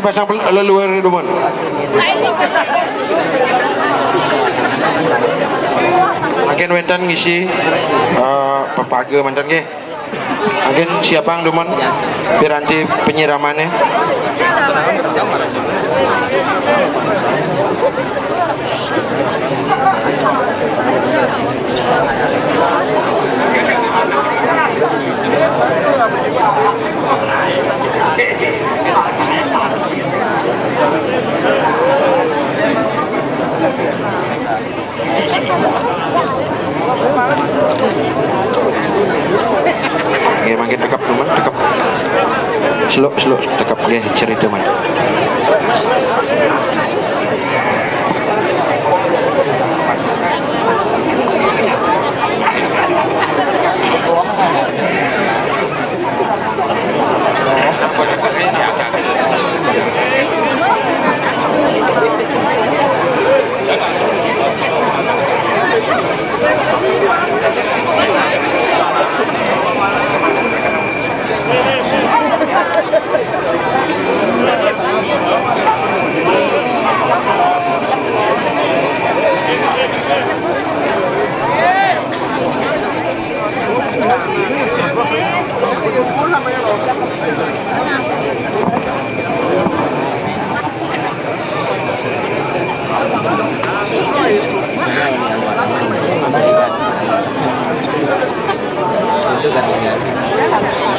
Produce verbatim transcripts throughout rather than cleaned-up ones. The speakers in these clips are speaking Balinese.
Pasang pel-, leluhur dumun. Mangkin wénten ngisi, eh, pepaga manten nggih. Mangkin siapang dumun piranti penyiramané. Nggih, mangkin tekep, teman, tekep. Seluk, seluk, tekep, nggih, cerita, man.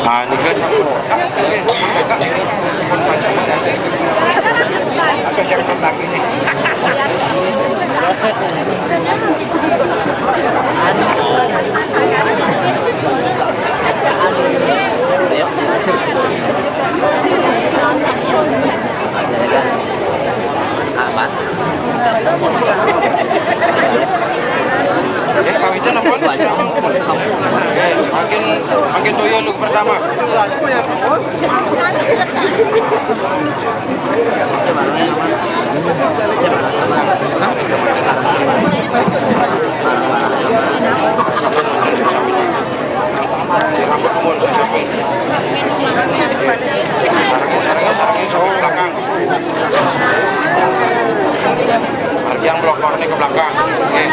Ah, nika. Aman. Eh, kawitan apa? Oke, makin, makin toyo lu pertama. Yang blokor nih ke belakang. Oke.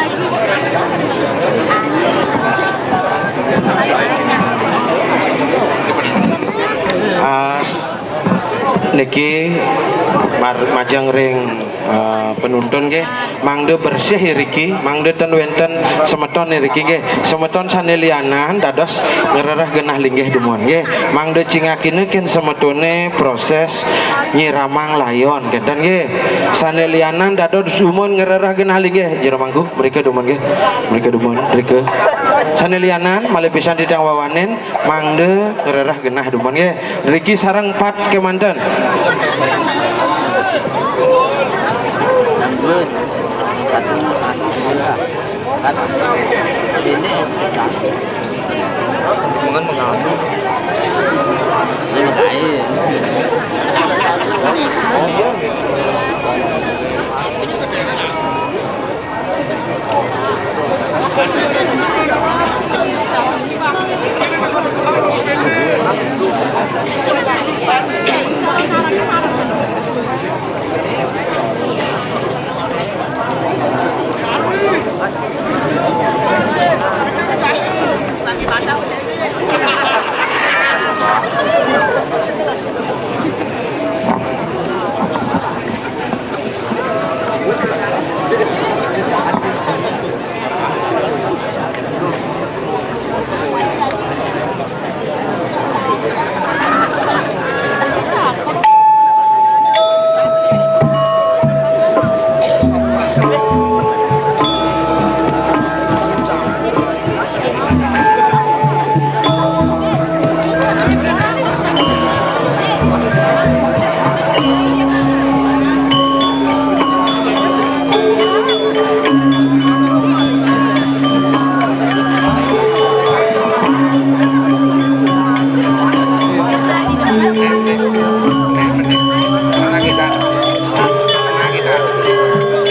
Ah, s-, niki mar-, majeng ring, eh, penuntun nggih. Mangda bersih iriki, mangda ten wénten semeton iriki nggih. Semeton sané lianan dados ngrereh genah linggih dumun nggih. Mangda cingakina kén semetoné proses nyiramang layon kénten nggih. Sané lianan dados dumun ngrereh genah linggih. Jero mangku, mrika dumun nggih. Mrika dumun, mrika. Sané lianan malih pisan titiang wawanin mangda ngrereh genah dumun nggih. Riki sareng pat kémanten. Ini mengganggu. Ini mengganggu.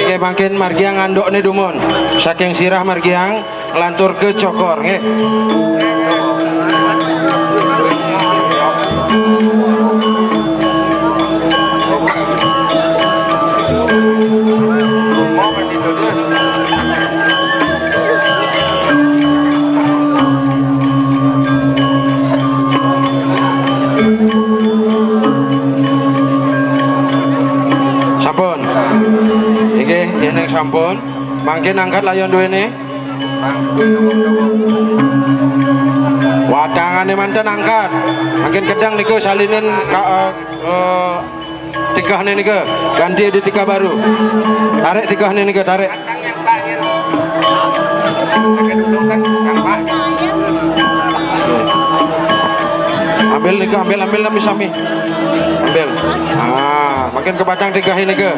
Nggih, mangkin margiang andukne dumun. Saking sirah margiang nglanturke cokor, nggih. Pun, mangkin angkat layon duwene. Watangane manten angkat. Mangkin kedang niku salinen ka, eh, eh, tikahne nika, ganti di tikah baru. Tarik tikahne nika, tarik. Ambil nika, ambil, ambil nami sami. Ambil. Ah, makin kebatang tikahne nika.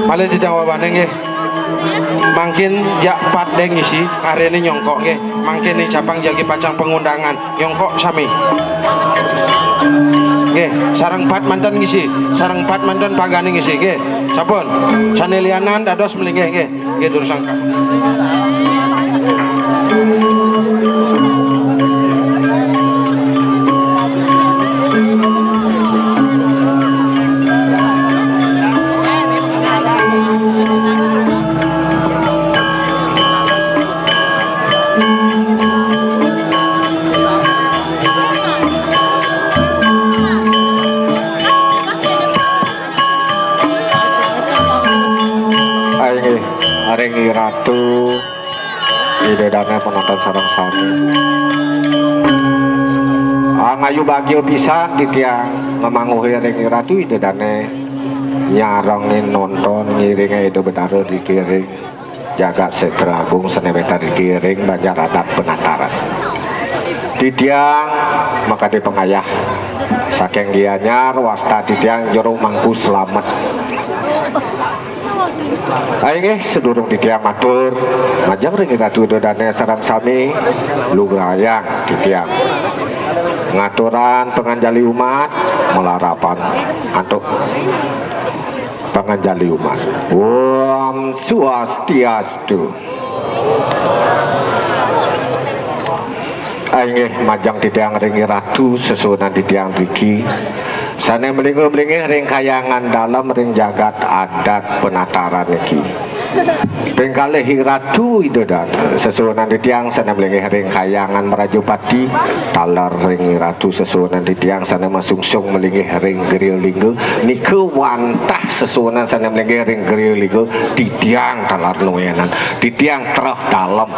Malih titiang wawaning nggih. Mangkin jak pat deng ngisi, karene nyongkok nggih. Mangkin ning Japang jagi pacang pengundangan, nyongkok sami. Nggih, sareng pat manten ngisi, sareng pat manten pagane ngisi nggih. Sampun. Sane lianan dados melinggih nggih. Nggih, durus angkat. Ayo nggih, ring Ratu, Ida Dane penonton sareng sami. Angayu bagia pisan titiang ngemangguhi ring Ratu Ida Dane nyarengin nonton ngiringe Ida Betara dikiring. Jagat Setra Agung sane wenten ring Banjar Adat Penataran. Titiang makadi pangayah saking Gianyar, wasta titiang Jero Mangku Slamet. Ayo nggih, sedurung titiang matur majeng ring Ratu Ida Dane sareng sami, lugrayang titiang ngaturang panganjali umat malarapan antuk panganjali umat. Om Swastiastu. Inggih, majeng titiang ring Ratu sesuhunan titiang driki sane malingga-malinggih ring Kahyangan Dalem ring jagat adat Penataran niki. Ping kalih Ratu Ida Dane, sesuhunan titiang sane malinggih ring Kahyangan Mrajapati, taler ring Ratu sesuhunan titiang sane masungsung malinggih ring Griya Lingga, nika wantah sesuhunan sane malinggih ring Griya Lingga, titiang taler nuenan, titiang treh dalem.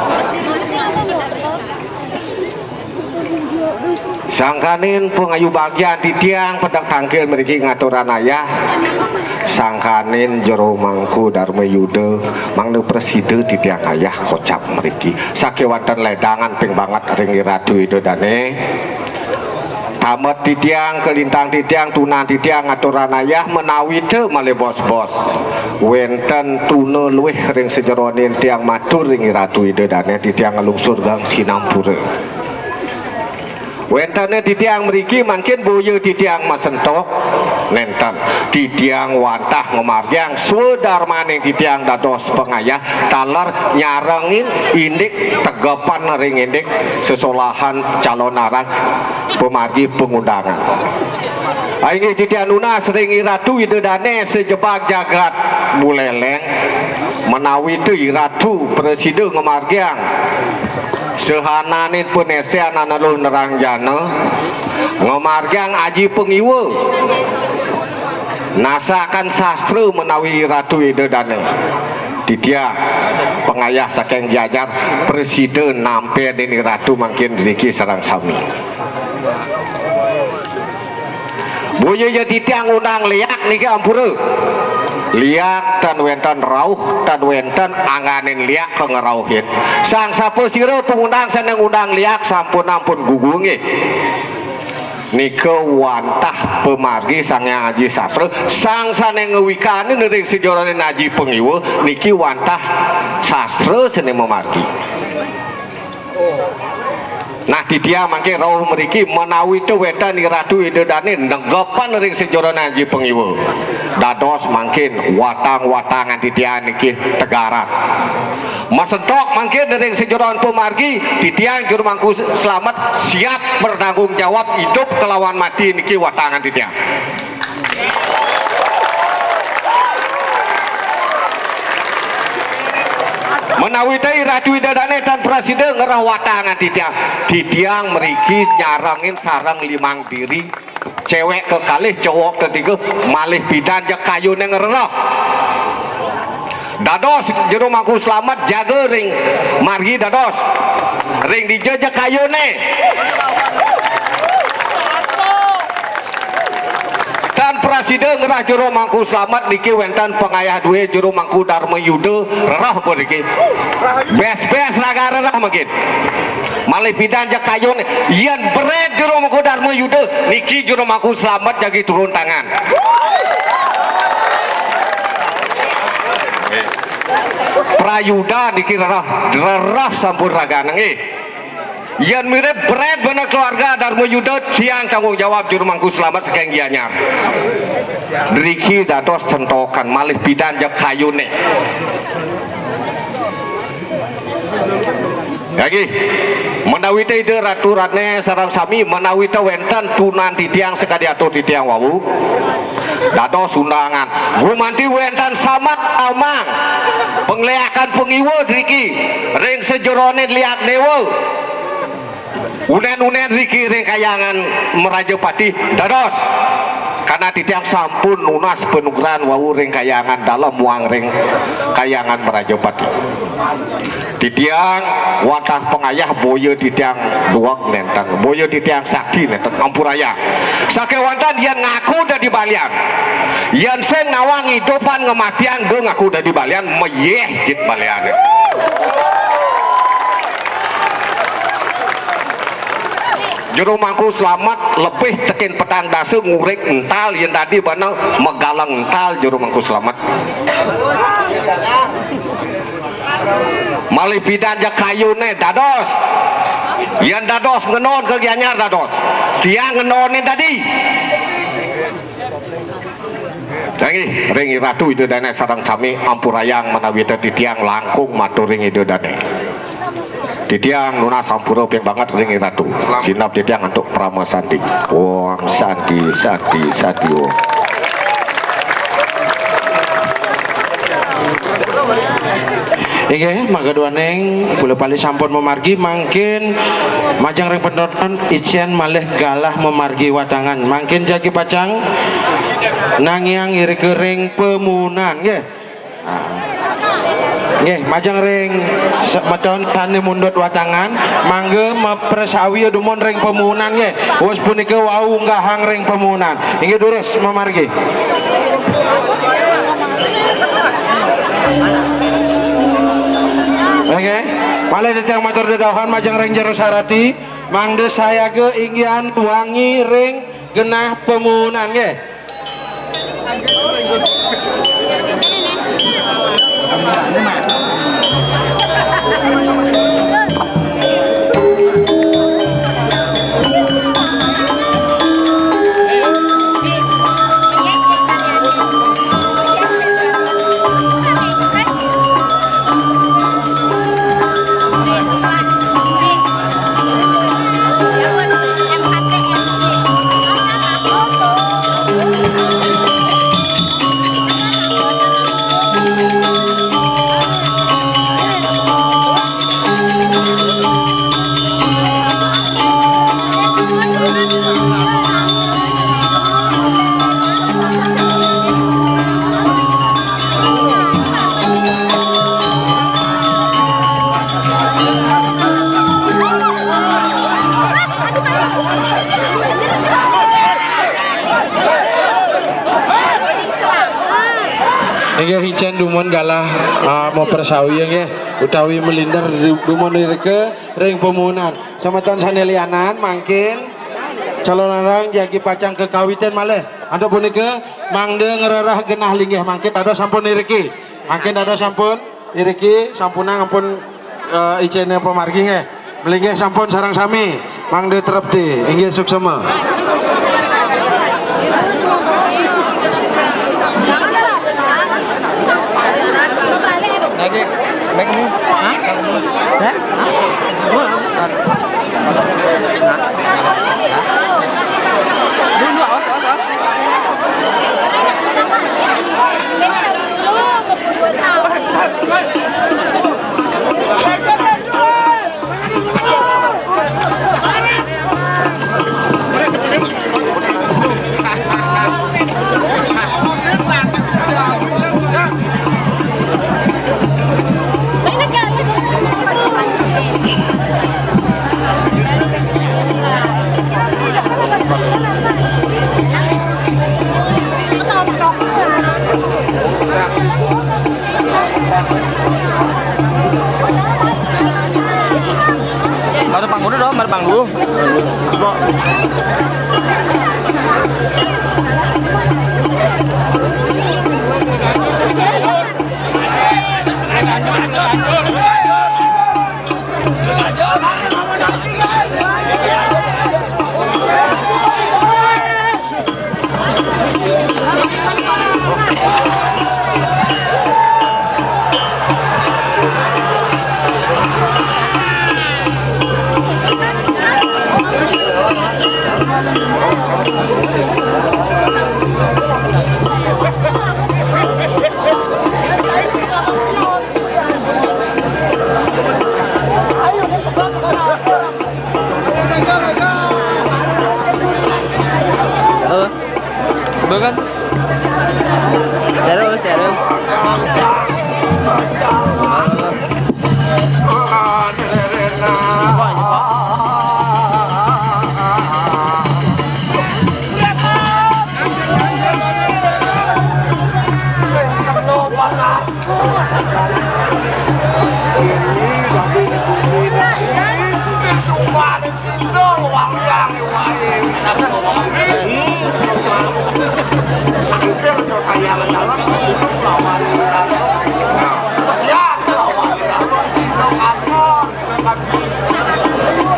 Sangkaning pangayu bagian titiang pedek tangkil mriki ngaturang ayah. Sangkaning Jero Mangku Darma Yuda, mangda prasida titiang ayah kocap mriki. Sakewanten ledangan ping banget ring Ratu Ida Dane. Tamet titiang, kalintang titiang, tunan titiang ngaturang ayah menawi te malih bos-bos. Wenten tuna luih ring sajeroning tiang matur ring Ratu Ida Dane, titiang nglungsur gang sinampura. Wentene titiang mriki mangkin boya titiang masentok nenten. Titiang wantah ngamargiang swadarmaning titiang dados pangayah taler nyarengin indik tegepan ring indik sesolahan calonarang pamargi pangundangan. Inggih titiang nunas ring Iratu Ida Dane sajebag jagat Buleleng, menawi te Iratu prasida ngamargiang sahananing panestian anugrah nerangjana, ngamargiang aji pangiwa, nasakan sastra menawi Ratu Ida Dane. Titiang pangayah saking Gianyar prasida nampi nini Ratu mangkin riki sareng sami. Boya ya titiang ngundang liak niki ampura. Liak tan wenten rauh, tan wenten angganin liak ka ngrauhin. Sang sapa sira pangundang sane ngundang liak sampun ampun gugu nggih. Nika wantah pamargi Sang Hyang Aji Sastra, sang sane ngawikanin ring sajeroning aji pangiwa, niki wantah sastra sane mamargi. Nah, titiang mangke rauh mriki menawi te wenten Iratu Ida Dane negepan ring sajeroning aji pangiwa. Dados mangkin watang-watangan titiang niki tegaran. Masentok mangkin ring sajeroning pamargi, titiang Juru Mangku Slamet siap bertanggung jawab idup kelawan mati niki watangan titiang. Menawi te Ratu Ida Dane tan prasida ngrereh watangan titiang, titiang mriki nyarengin sareng limang diri, cewek kekalih, cowok tetiga, malih pidan jeg kayune ngrereh. Dados Jero Mangku Slamet jaga ring margi dados. Ring dija jeg kayune. Tan prasida ngrereh Jero Mangku Slamet niki wenten pangayah due Jero Mangku Darma Yuda, rereh pun niki. Bes-bes raga rereh mangkin. Malih pidan jeg kayune, yen bret Jero Mangku Darma Yuda, niki Jero Mangku Slamet jagi turun tangan. Prayuda niki rereh, rereh sampun ragane nggih. Yen mirib bret bana keluarga Darma Yuda, tiang tanggung jawab Juru Mangku Slamet saking Gianyar. Driki dados sentokan malih pidan jeg kayune. Lagi, menawi te Ida Ratu Ratne sareng sami, menawi te wenten tunan titiang sakadi atur titiang wau, dados undangan. Gumanti wenten sambat amang, pangliakan pangiwa driki, ring sajeroning liak dewa. Unen-unen riki ring Kahyangan Mrajapati, dados. Karena titiang sampun nunas panugrahan wau ring Kahyangan Dalem muang ring Kahyangan Mrajapati. Titiang wantah pangayah boya titiang dueg nenten, boya titiang sakti nenten, ampurayang. Sakewanten yen ngaku dadi balian, yen sing nawang idupan ngamatiang, da ngaku dadi balian, mayeh jit baliane. Jero Mangku Slamet lebih tekin petang dasa ngurik ental, yen dadi bana magaleng ental Jero Mangku Slamet. Malih pidan jeg kayune dados. Yen dados ngenon ka Gianyar dados. Tiang ngenonin dadi. Tanggih ring Ratu Ida Dane sareng sami, ampurayang menawi te titiang langkung matur ring Ida Dane. Titiang nunas ampura ping banget ring Ratu. Sineb titiang antuk parama santi. Om santi, santi, santi, om. Inggih, mangga duaning kula pali sampun mamargi, mangkin majeng ring penonton icén malih galah mamargi watangan. Mangkin jagi pacang nangiang irika ring pamuunan, nggih. Ah. Nggih, majeng ring semeton sané mundut watangan, mangga maprasawi dumun ring pamuunan, nggih. Wus punika wau unggahang ring pamuunan. Inggih durus mamargi. Oke. Malih titiang matur dedauhan majeng ring Jero Sarati, mangda sayaga inggihan wangi ring genah pamuunan, nggih. Inggih, icén dumun galah, ah, maprasawi nggih, utawi malinder du-, dumun irika ring pamuunan. Semeton sané lianan mangkin calonarang jagi pacang kakawitin malih. Antuk punika mangda ngrereh genah linggih mangkin dados sampun iriki. Mangkin dados sampun iriki, sampunang ampun, eh, icéné pamargi nggih. Malinggih sampun sareng sami, mangda trepti. Inggih suksema. Lagi, baik ini. Hah? Hah? Hah? Dulu, dulu, awas, awas, awas. Baru panggung dong, baru panggung. Halo. Bukan. Terus, terus.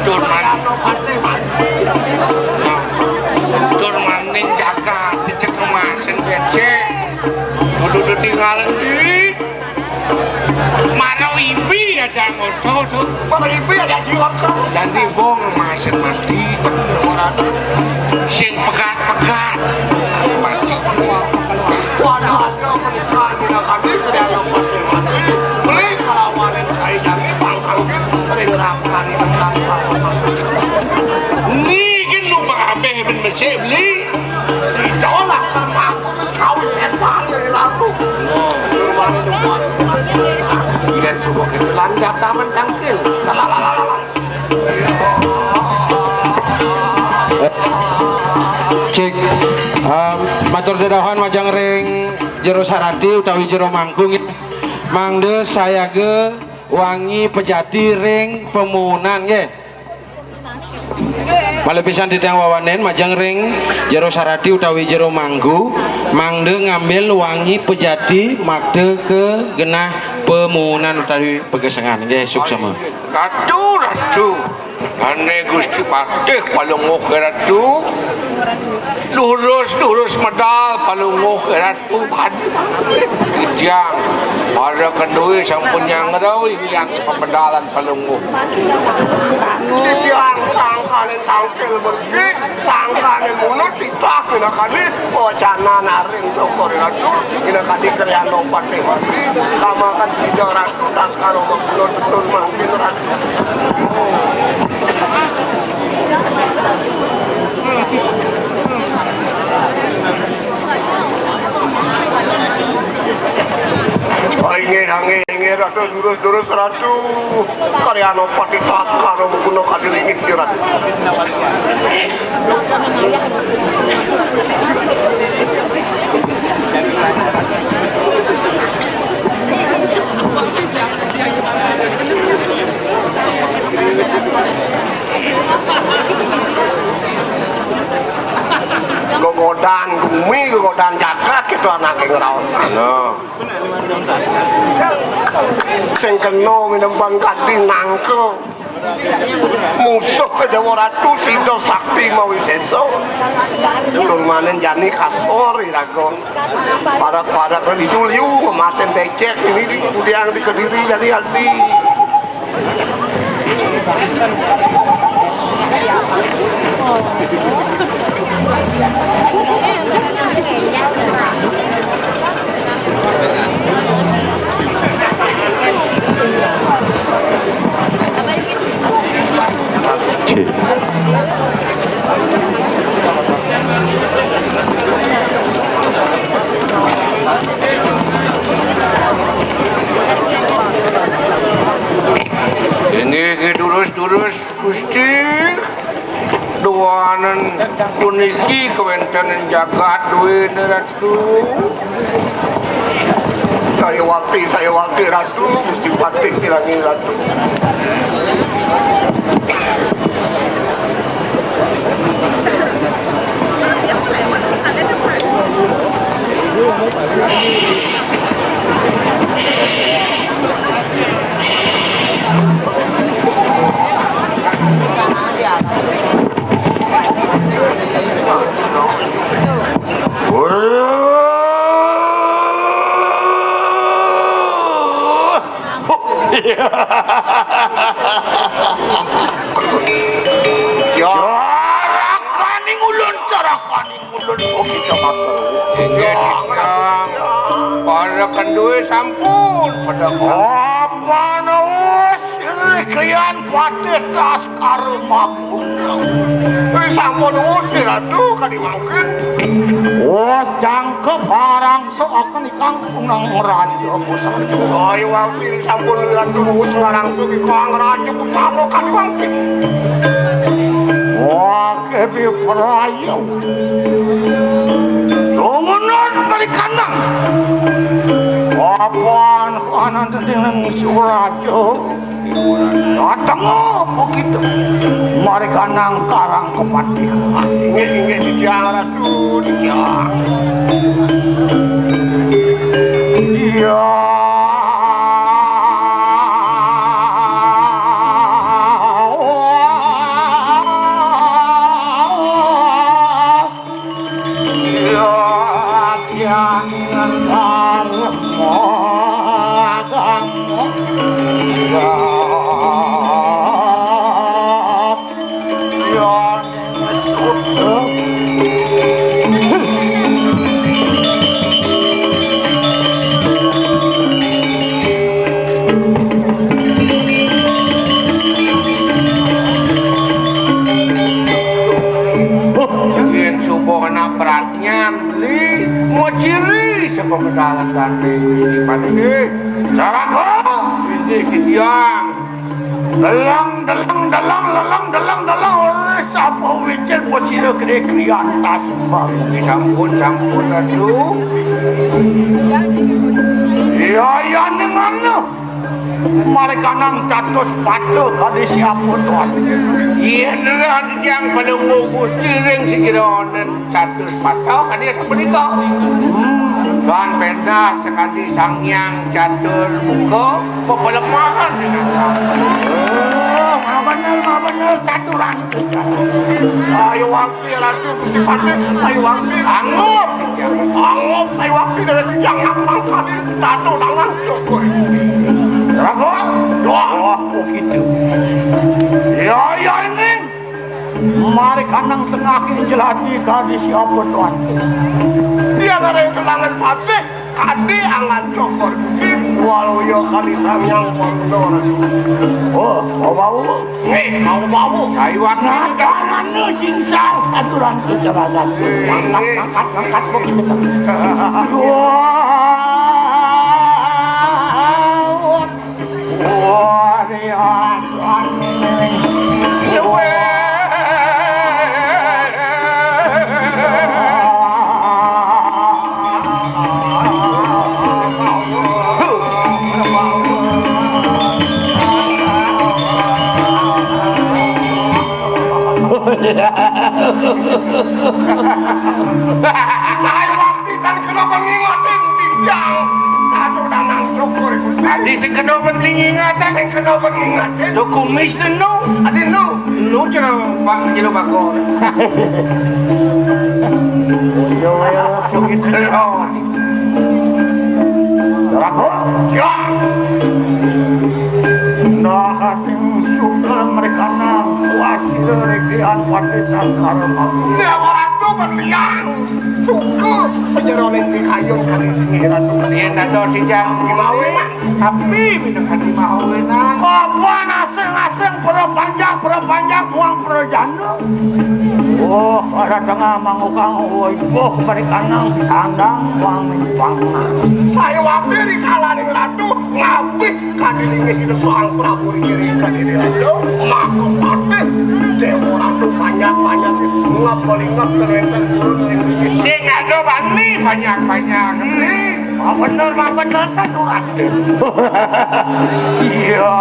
Tur man-, tur maning jagat, cecek rumah sing becek. Kudu ditinggalan di. Mara ibi aja ngotot. Mara ibi aja jiwa kau. Dan timbung masin mati. Sing pegat-pegat. Mati. Waduh, ada pernikahan, tidak kami tidak ada pasti mati. Beli kelawan. Begitu lancar taman cangkil. Cik, um, matur dedauhan majeng ring Jero Sarati utawi Jero Mangku nggih. Mangda sayaga wangi pejati ring pamuunan nggih. Malih pisan titiang wawanen majeng ring Jero Sarati utawi Jero Mangku, mangda ngambil wangi pejati makta ka genah pamuunan utawi pagesengan. Nggih, suksema. Ratu, ratu. Ane Gusti Patih Palungguh, Ratu. Durus, durus medal Palungguh, Ratu. Kadi mangkin. Titiang para kenduri sampun nyanggra inggihan sapamedalan Palungguh. Titiang sangkaning tangkil berki, sangkaning munut titah pinakadi wacana naring Cokor Ratu, pinakadi Kriano Patih Wati, kamakan sida Ratu Taskara Makuna tetun mangkin Ratu. Oh, inggih, inggih, inggih, Ratu, durus, durus, Ratu. Karyana Patih Taskara Makuna kadiringit, Ratu. Gegodan gumi, gegodan jagat, gitu anake ngraos. Nah. Sing kena minembang kadi nangka. Musuh Déwa Ratu Sida Sakti Mawisesa. Tur manen jani kasor iraga. Parak-parak liu-liu, kemasin becek ini di kudiang di Kediri jani adi. Inggih, inggih, durus, durus, Gusti. Duaning puniki kawéntenan jagat duwéné Ratu. Sayawakti, sayawakti Ratu, Gusti Patih Kilangin Ratu. Carakaning ulun, carakaning ulun, oh, kita matur. Inggih, titiang. Para kenduri sampun pada. Apa nuwun sirih klian Patih Taskara Makuna? Wis sampun nuwun siratu kadi mangkin. Wus jangkep parang soaken ikang kunang raja pusaka. Saya waktu sampun liwat terus ngarangsu ikang raja pusaka kadi mangkin. Wah, kebi prayu. Tumunan balik kandang. Papan kanan dening suraja. Dateng apa kita? Mari kanang karang kepatihan. Inggih, inggih, titiang Ratu, titiang. Iya. Yen suba kena perhatian, beli maciri sapa pedalan tante Gusti Patih. Caraka. Inggih, Yang deleng, deleng, deleng, leleng, deleng, deleng, oleh sapa wincin pasira gedé krian tas. Nggih, sampun, sampun, Ratu. Iya, iya, ning anu. Marikanang catus pata kadi siapa, Tuan? Yén ora titiang Palungguh Gusti ring sejroning catus pata kadi sapunika. Hmm. Tuan péndah sakadi Sang Hyang Catur Muka pepelemahan. Oh, mabener, mabener, saturan. Saya wangké Ratu Gusti Patih, saya wangké. Angup, angup, saya wangké dari jangan mangkali. Satu tangan syukur. Raga, doa. Oh, gitu. Ya, ya, ini. Marikanang tengah injil hati kadi siapa, Tuan? Dia dari kelangan patih, kadi angan cokor gusti, waluya kadi Sang Hyang Wanguna. Oh, mau bau? Nggih, mau bau. Sayuan. Nah, jangan nu singsar saturan kecerahan. Nggih. Angkat, angkat, angkat, kok gitu. Wah. Saya waktu dan kena pengingetan titiang. Aduh, danang syukur iku. Adi sing kena pengingetan. Sing kena pengingetan. Lho, kumis nu. Adi nu. Nu cara Pak Jero Bagor. Ojo ya, sakit. Lho. Rasul, ya. Nah, hating suka mereka nang suasira regian pati tas karena. Dewa Ratu berlian. Suka sejeroning pikayun kali sini Ratu. Yen dados sijang mawe, tapi minangkani mahawenan. Apa ngasing-ngasing para panjang, para panjang muang para jana. Oh, pada tengah mangukang, oh, ibuh berikanang sandang wang mipang. Saya wakil di kalaning Ratu ngabih kadi linggih ida Sang Prabu Rikiri kadi Ratu, maka patih Dewa Ratu banyak-banyak ngepelinget kewenten guru ring mriki. Sing ada bani banyak-banyak. Bener, bener satu ratus. Iya.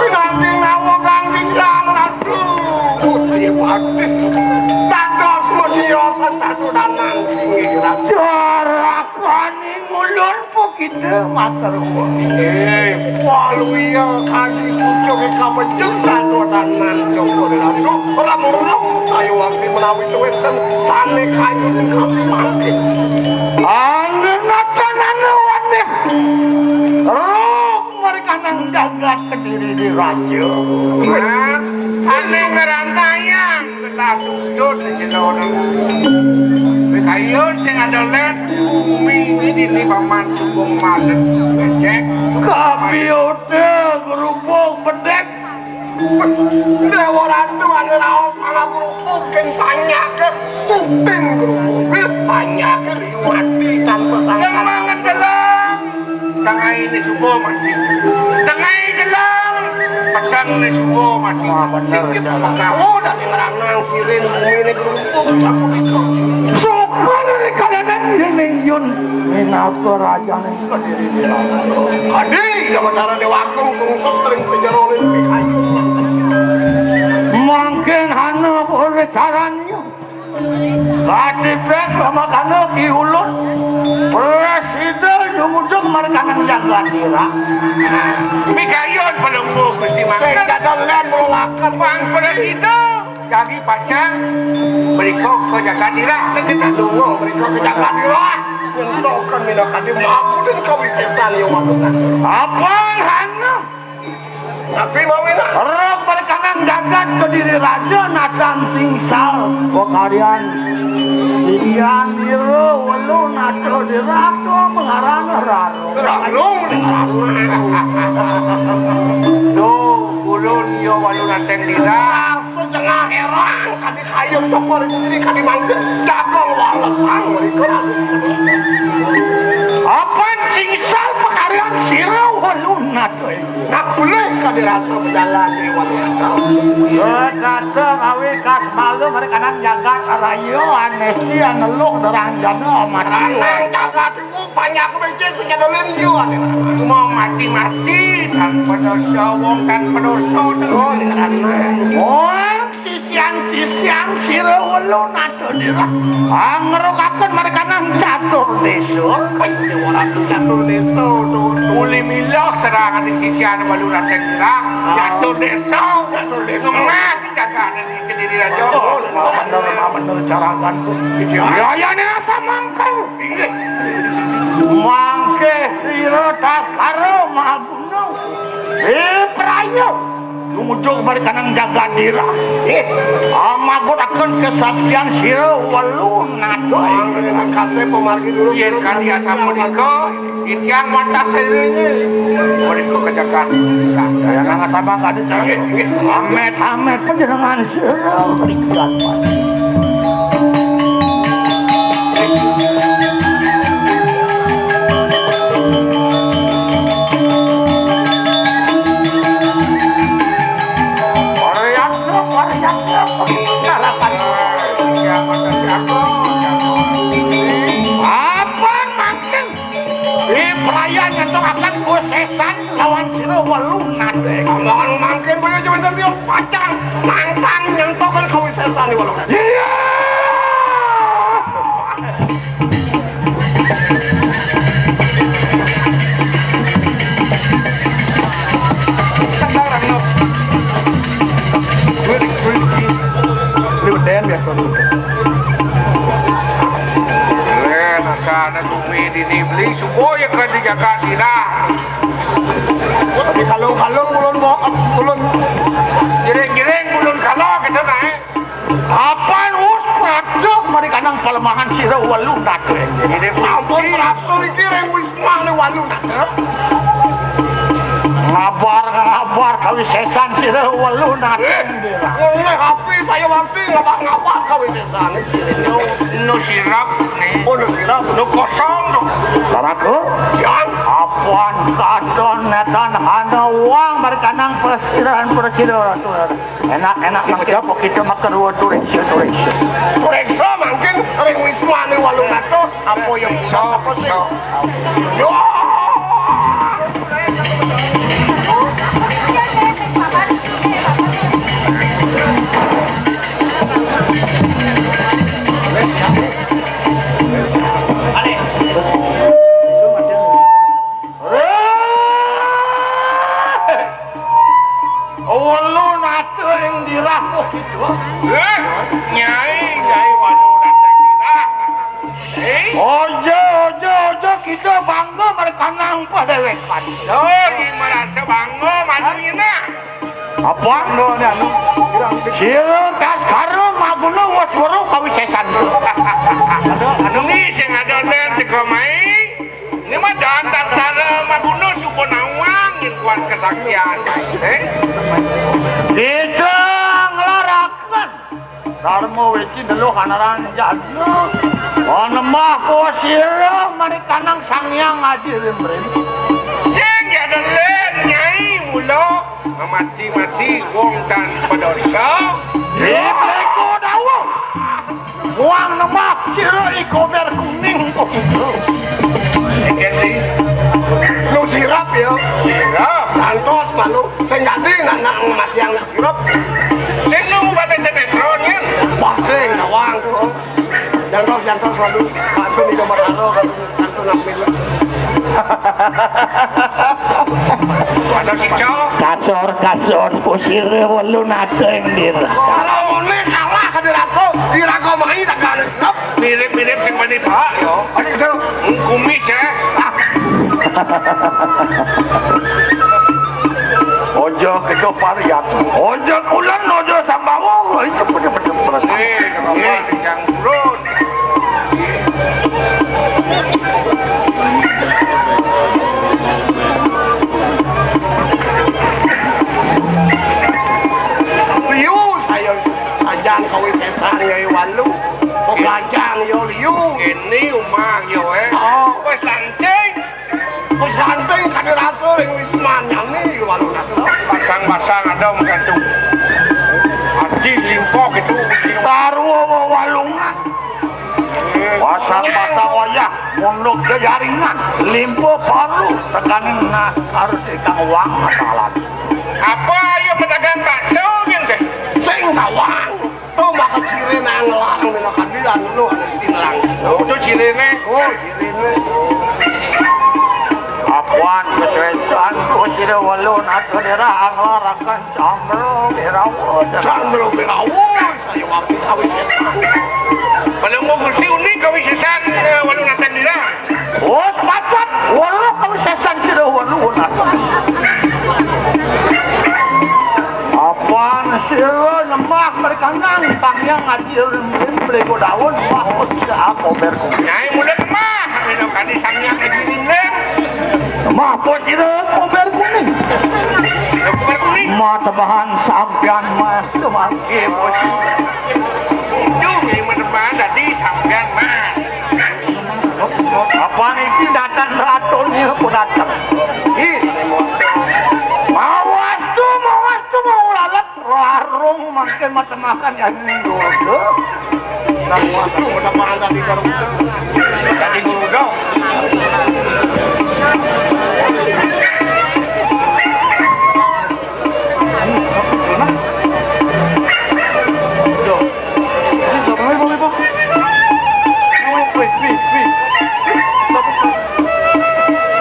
Pinanggih nawa kang titiang Ratu Gusti Patih. Dados media santatu danang inggih Ratu. Jarakani ngulur pukite matur. Inggih. Waluya kadi pucuk kabejeng santatu danang Joko Ratu. Remrem saya wakti menawi wenten sane kayun kami mangkin. Anu natanane wanih. Ruk mereka nang jagat kediri di raja. Nah, ane ngerantayang gelah sungsut di jero. Kayun sing ada let bumi ini di paman cubung maset becek. Kami udah berhubung bedek. Dewa Ratu ane raos salah kerupuk ken banyak ke puting kerupuk banyak ke liwati tanpa sangka. Semangat dalam Tengahé né suba mati. Tengahé gelang, petengné suba mati. Wah, bener, sing dia Cak. Pemegah. Oh, dah ngeranang kirin bumi né gerumpung, sapunika. Suka dari kalangan yén yun. Minaka rajané Kadiri. Kadé, ya Batara Déwa Agung, sungsut ring sejeroning pikayu. Mangkin hana boleh caranya. Kadibek sama kana Ki Ulun. Prasida jumujug markanang jagat dira. Pikayun palungguh Gusti Mangkin. Sing jadal lén mululaken. Bang Prasida jagi pacang mriko ka jagat dira. Kan kita dungo mriko ka jagat dira. Nyentokan minakadi mabudin kawisésan ya walunan. Apang hana? Tapi mawinah. Rok berkanang jagat Kediri Raja natan singsal. Pakaryan sisian dira welu nata dira to mengarang rarung. Rarung, rarung. Tuh, ulun ya walu nateng dira. Setengah herang kadi kayun topor putih kadi mangkit dagang walesang mereka. Apan singsal pakaryan sira welu nata. Nak boleh ka dirasa bedalan di waluh taun. Ya, kata ngawi kas malu mereka nang jagat raya anesti aneluh derang jana mati. Ranang jagat itu banyak becek sing jadolin yo. Mau mati-mati tanpa dosa, wong tanpa dosa. Oh, ini ranang. Oh, sisian-sisian sira welu nata dira. Angrukaken markanang catur desa. Dewa Ratu catur desa to. Uli milah serangan sisian welu nata dira. Catur desa. Catur desa. Ngemas jagane iki Kediri Raja. Oh, bener, bener jaragan. Iya. Ya, ya, ini rasa mangkal. Inggih. Mangke sira taskara maha gunung. Eh, praya. Tumuju kembali kanang jagadira. Eh, amagutaken kesaktian sira welu nata. Kasih pemargi dulu. Yen kali asapunika, titiang wantah sirine. Mereka kejakan. Ya, nang sabang kadi cara. Inggih, inggih. Amet, amet, panjenengan sira. Berikan. Variatna, variatna, karapan. Apa mangkin? Di perayaan ngeturakan kusesan lawan sira welu nate. Tambangan mangkin boyo jaman dia pacang nantang nyentokan kawisesan di welu nate. Iya. Ini beden biasa dulu. Lén asana gumi dini beli subuh ya ke dijaga dirah. Tapi kalung-kalung ulun bawa ulun. Giring-giring ulun kalau kita naik. Apan us prapta mari kanang palemahan sira welu nate. Ini ampun prapta iki ring wismane welu nate. Ngabar-ngabar kawisesan sira welu nate. Eh, oleh api saya wanti ngabar-ngabar kawisesan iki. No, no sirap nih. Oh, no sirap. No kosong no. Taraku? Yang apan kadon netan hana uang mari kanang persiran-persiran. Enak-enak mangkin apa kita makan dua tureksa, tureksa. Tureksa mangkin ring wismane walung atus, apa yang bisa apa sih? Yo. Welu nate ing dirah kok gitu. Eh, Nyai, Nyai welu nate ing dirah. Eh? Ojo, ojo, ojo, kita bangga mereka nang padewekan. Yo, merasa bangga, manu ini. Apa? Anu, anu, anu. Sira taskara maguna wis weruh kawisesan. Anu, anu. Ini sing ada nen teko mai. Ini mah jangan taskara maguna suka nawang ngintuan kesaktian. Eh? Kita ngelarakan Dharma Weci Deluh Anaran Jadna. Panembah Posira mari kanang Sang Hyang Aji Rimrim. Mati-mati wong tanpa dosa. Iku dawuh. Wong nembah sira Iko Ber Kuning kok gitu. Iki ndi? Lu sirap ya. Sirap. Jantos malu. Sing ganti nak nak mati yang nak sirap. Sing nunggu pada sinetron kan? Wah, sing nawang tuh. Jantos, jantos malu. Pantun itu maralo kalau pantun nak milu. Ada si Cok. Kasor, kasor, kusire welu nateng dira. Kalau ngene kalah ke diraso, dirago mai tak ada sirap. Mirip-mirip sing mani Pak yo. Ada gitu. Kumis ya. Ojo kita parian. Ojo kulan, ojo sambawa. Itu bener-bener. Eh, kenapa yang turun? Liu saya sajan kawisesan Nyai Walu. Pebelajang yo liu. Ini umah yo eh. Oh. Wes lanting. Wis lanting kade rasa ring wisman nyane yo Walu nak. Basang-basang ada menggantung. Adi limpo gitu. Sarwa wewalungan. Pasang-pasang wayah, pondok jejaringan, limpo palu, sekaning naskar ikang wang masalah. Apa ayo pedagang bakso, Min, sih? Sing tawang, tuh maka ciri nang larang, mena kadilan, lu ada di larang. Oh, itu cirine. Oh, cirine. Apuan kesuesan, kusira walun, atau daerah anglarakan, cambro, berawa, cambro, berawa. Ayo, wapi, kawisesan. Kalau mau Gusti unik kawisesan, eh, Walu Nathan dira. Oh, pacat, Walu kawisesan sira Walu Nathan. Apan sira nembah mereka nang Sang Hyang Adi Rembim Plego Daun, wah, tidak kober. Nyai muda nembah, minum kadi Sang Hyang Adi Rembim. Nembah, apa sira kober kuning? Kober kuning. Mata bahan sampian mas, teman. Iya, Bos. Itu yang menemukan tadi sampean, Mas. Apa niki datang ratu ni aku datang? Ih, mawas tu, mawas tu, mau lalat warung makin mata makan ya ni. Mawas tu, mata makan tadi baru. Tadi dulu dong.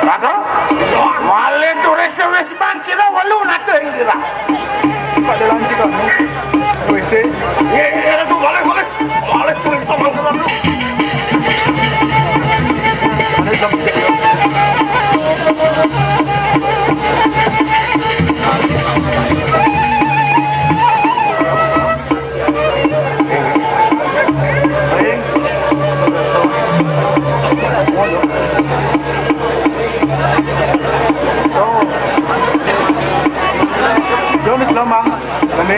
Raka, malih turis wis ban sira Walu Nathan dira. Pak dalam sih kamu. W C. Iya, iya, iya, tuh, balik, balik. Balik tuh, sama angkatan lu. Jomis Lombang. Kami.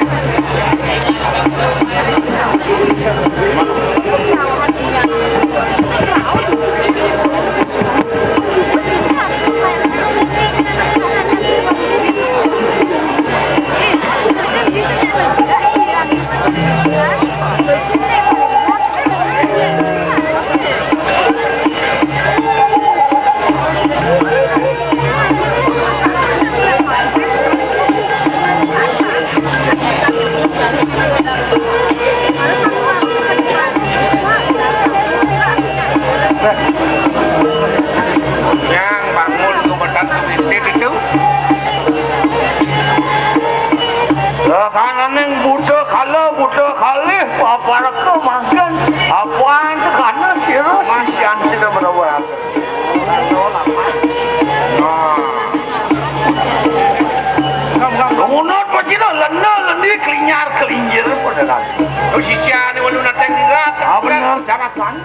Yang bangun komandan titik itu. Lah, kananing buta kala, buta kalih, paparka mangkin, apan tekana sira sisian sira merawat. Ngunut pasira lena lendi klinyar klinjir pada lagi. Oh, sisian Walu Nathan dira. Ah, bener, jarakan.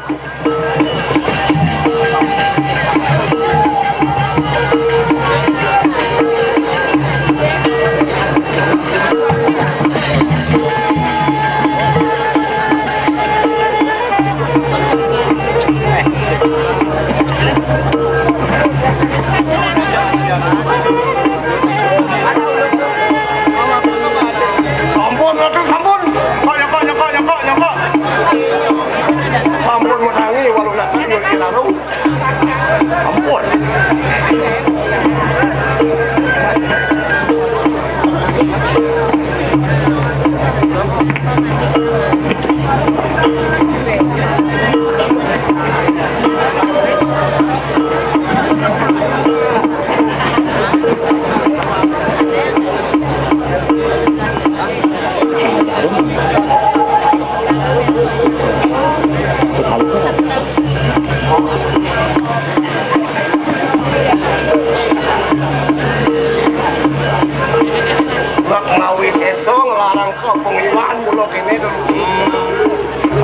Mak mawi sesong larang ka pengiwan kula kene to.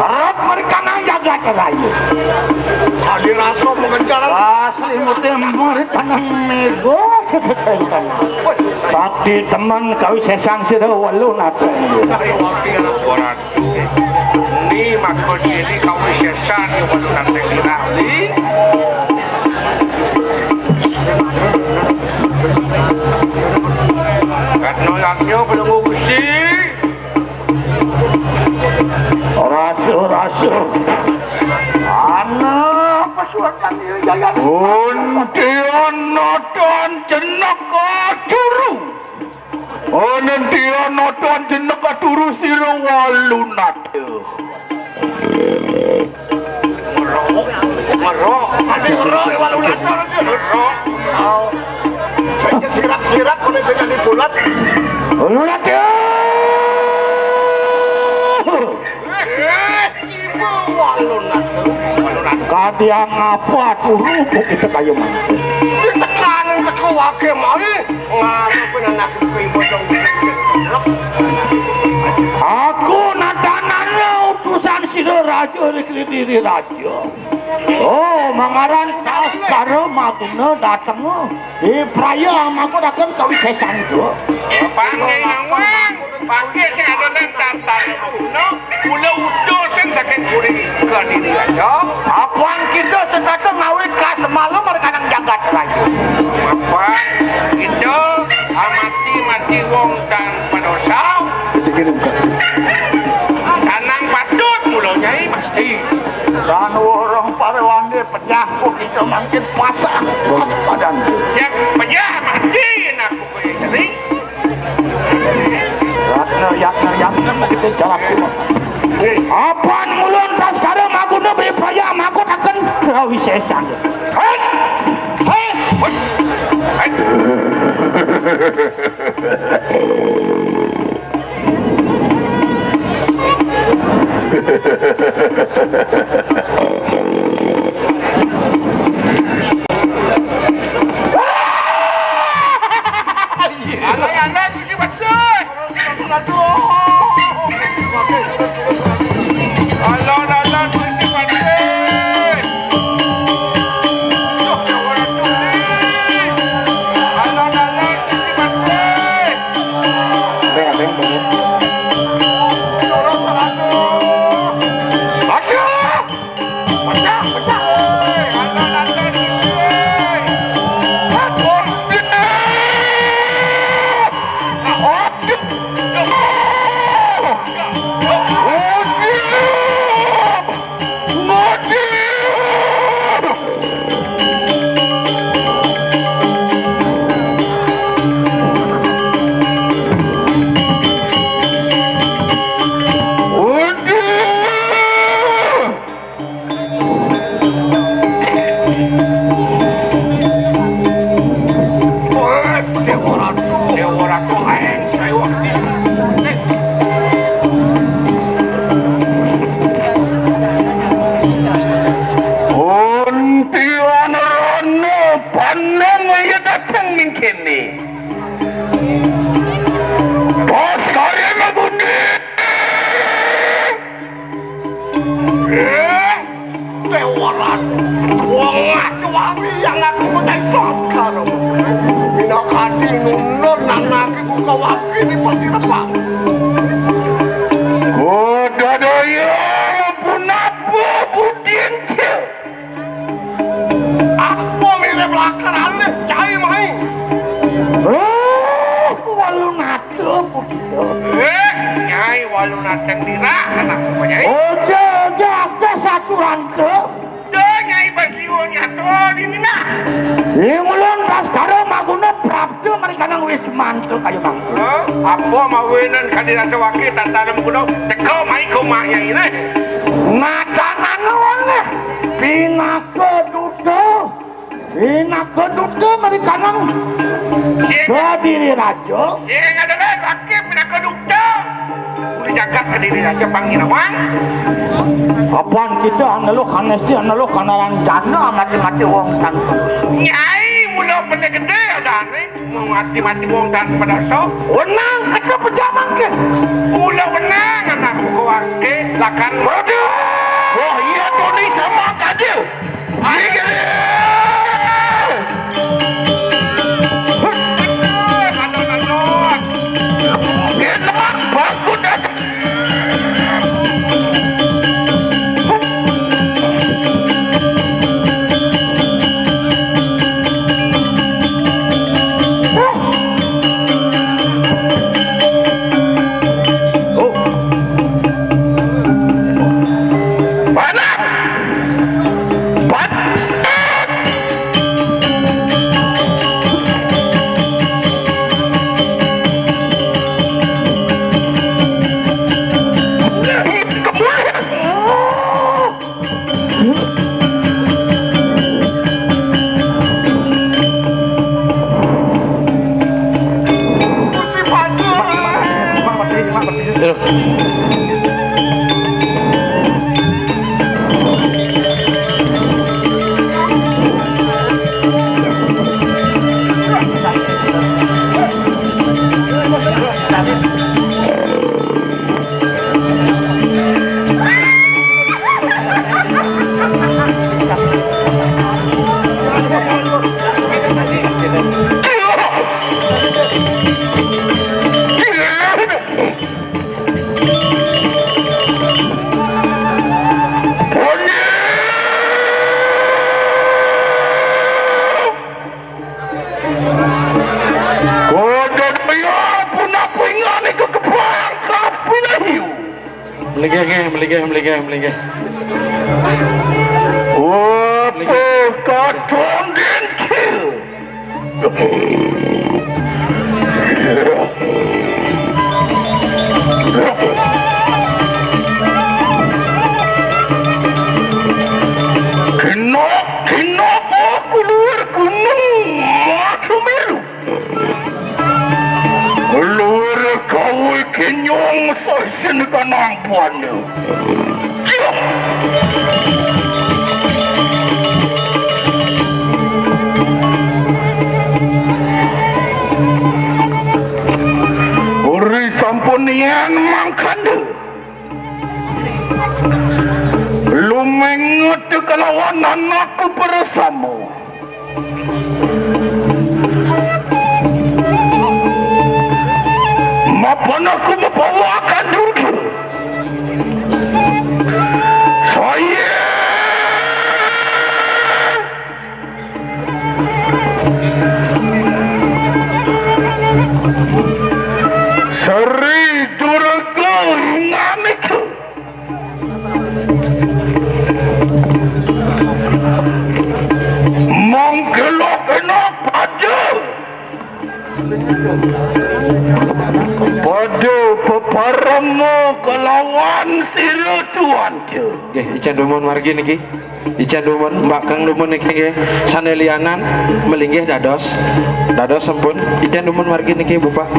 Arep mrikana jagat rayu. Adi rasa mengencar. Asli muti mrikana mega. Sakti temen kawisesan sira wolu nate. Ayo wapi arep. Ni mako diri kawisesan ya wolu nate kirali. Katno yatnya belum ngusi. Rasu, rasu. Ana pesuatan yayan. Untian nonton jenek kacuru. Anentian nonton jenek kacuru sira walunat. Ngerok, ngerok. Ati ngerok, ya, walau latar aja. Ngerok. Oh. Saya sirap-sirap, kalau saya jadi bulat. Lulat ya. Eh, ibu, walau latar. Kadiang apa turu kok kita kayu mangkuk? Ditekanin teko wake mau. Ngarepin anak ibu, ibu dong. Aku nadanane utusan sira raja ri kediri raja. Oh, mangaran Baskara Maguna dateng. Ipraya mangkutaken kawisesan, Duk. Panggih nawang, panggih sing ada nang Baskara Maguna, kula utusan saking kuring kediri raja. Apan kita setata ngawi kasmalu markanang jagat raja. Apan kita amati mati wong tanpa dosa. Dikirim, Kak. Tanang patut mula Nyai mati. Dan orang para wande pejah kok kita mangkin pasah. Pas padan. Ya, pejah mati nak kok kaya jering. Yatna, yatna, yatna, kita jarak. Apan ngulun Baskara Maguna beri pejah mangkutaken kawisesan. Hei! Hei! Hei! Alah, alah, Gusti Patih. Alah, alah, Gusti Patih. Duh, ya Allah, Gusti. Alah, alah, Gusti Patih. Beng, beng, beng. Aduh! Pecah, pecah. Woi, alah, alah, Gusti. Aduh. Aduh. Aduh. Aduh. Dewa Ratu, Dewa Ratu, aeng saya waktu. Kuntilanak panang ya datang mingkene. Baskara Maguna. Eh, Dewa Ratu. Wong atuh wawi yang aku menaik Baskara. Ina kadi nunun nanake buka waki di pasti lepang. Kuda daya punapa budin. Apa mirip lakar alih cai mai? Oh, kuwalu natu putito. Eh, Nyai walu nateng dirah anak apa Nyai? Ojo jaga satu rantu. Duh, Nyai pas liwung nyatu dini nah. Ing ulun Baskara Maguna prapta marikanang wismantu kayu mangku. Hah? Apa mawinan kadi rasa waki tas dalam kuno teka mai ke umah nyai neh. Nacanana wong neh pinaka duta. Pinaka duta marikanan Sing, Kediri Raja. Sing ada lain waki pinaka duta. Uli jagat Kediri Raja panggil awang. Apan kita analuh kanesti analuh kanaran jana mati-mati wong tanpa dosa. Nyai mula benda gede ada ni. Mati-mati wong tanpa dosa. Wenang kata pejamangke. Mula wenang anak buku wangke lakan. Waduh. Wah, iya, Tony sama kaje. Sige. Aduh, aduh, aduh. Enak banget. Kodo daya pun aku ingani ke kepang kapinahiu. Meligeh, nggih, meligeh, meligeh, meligeh. Apa katon dencil? Kinok, kinok aku luar gunung Matumeru. Luar kau kenyong sasin kanang buana. Cuk. Uri sampun nian mangkanda. Lumengut kelawan anakku bersama. Mapan aku membawakan dulu. Saya Sri Durga Nganik. Mangkelo kena pada. Pada peparama kelawan sira tuan tu. Nggih, ican dumun margi niki. Ican dumun, Mbak Kang dumun niki nggih. Sane lianan melinggih dados. Dados sampun. Ican dumun margi niki, Bapak.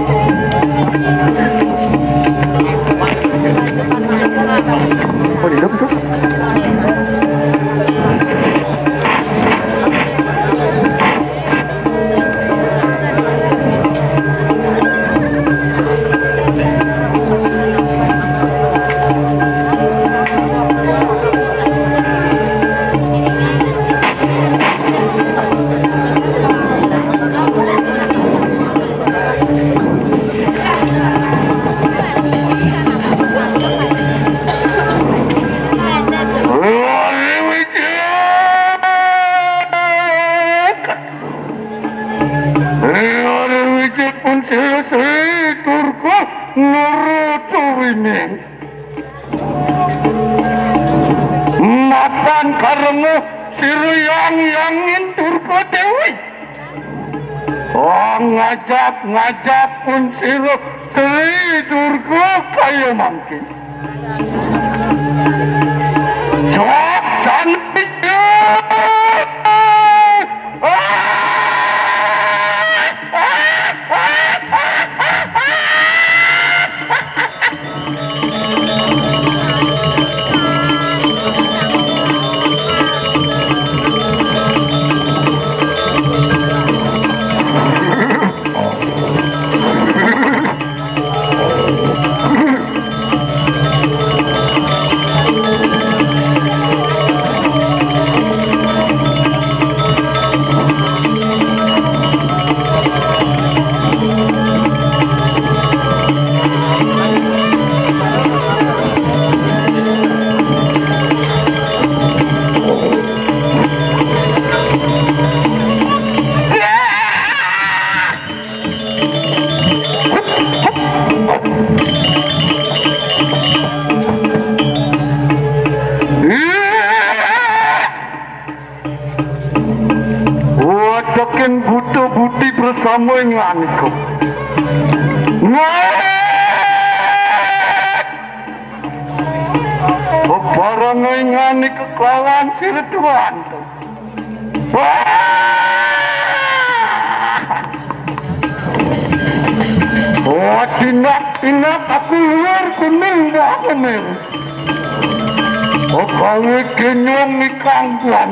Oh, hidup tu. Ing ora wicik pun sira Sri Durga Naracawining. Mapan karenguh sira yang yangin Durga Dewi. Oh, ngajap-ngajap pun sira Sri Durga kaya mangkin. Sok santi. Wadakin buta buti bersama ing anika. Ngaek! Bebareng ing anika kelawan sira tuan. Wah! Wah, tindak-tindak aku luar kuning dah kuning. Oh, kawe kenyong ikang tuan.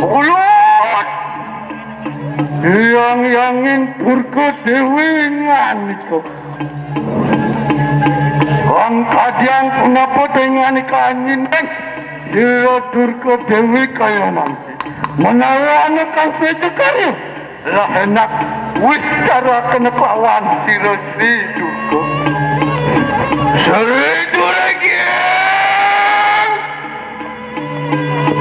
Ulut! Yang yangin Durga Dewi nganika. Kang kadiang punapa dengan ikanyin, sira Durga Dewi kaya mangke. Menawa ana kang seja karya, lah enak wis cara kena kelawan sira Sri Durga. Sri Durga.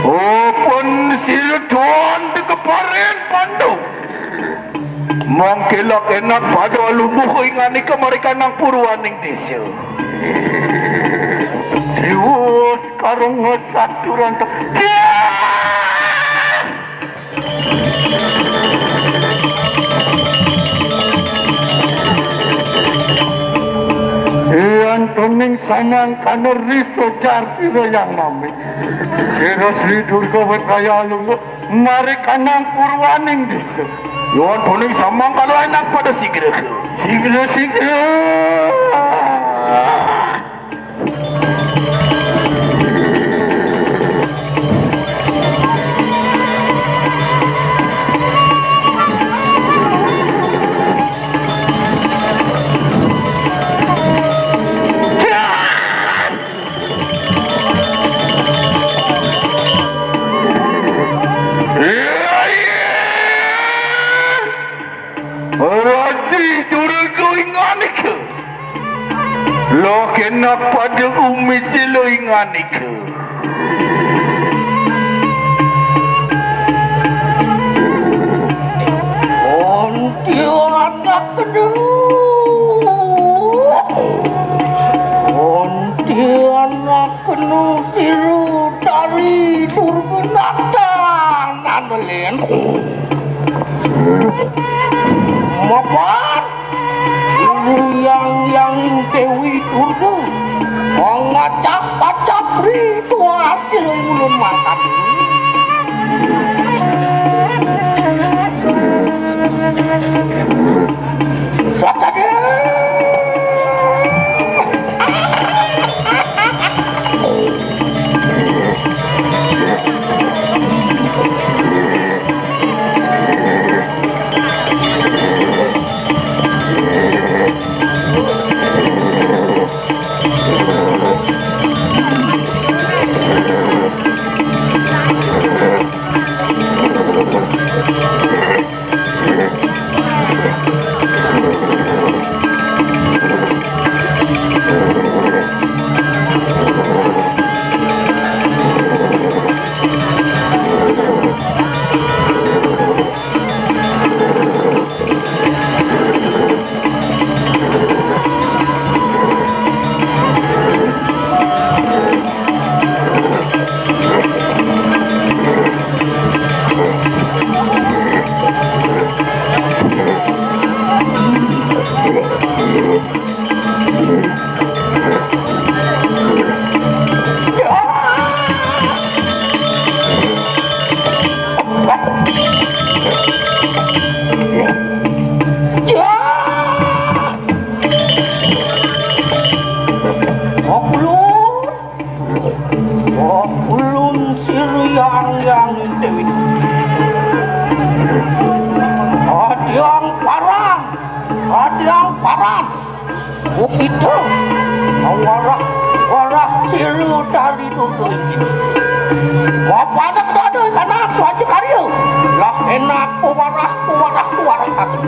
Oh, pun sira tuan dikeparen pandu. Mangkela kenak pada lumbuh inganika marika nang purwaning desa. Riwus karung saturan te-, Ciah! Ian tuning samangkana risa jar sira yang mami. Sira Sri Durga Wedaya Lunga. Mari kanang purwaning desa. Yon puning samangkala enak pada sigra. Sigra, sigra. Raji Durga inganika. Loh kenak pada umi cilo inganika. Onti anak kena. Onti anak kena siru dari Durganata nanelen. Mapan. Yang yang Dewi Durga. Mengacap-acap ri tuas sira ing ulun mangkadi. Saja deh. Sira dari durga ing kene. Mapanek dada ing anak swanja karya. Lah enak pewarah, pewarah, pewarah aku.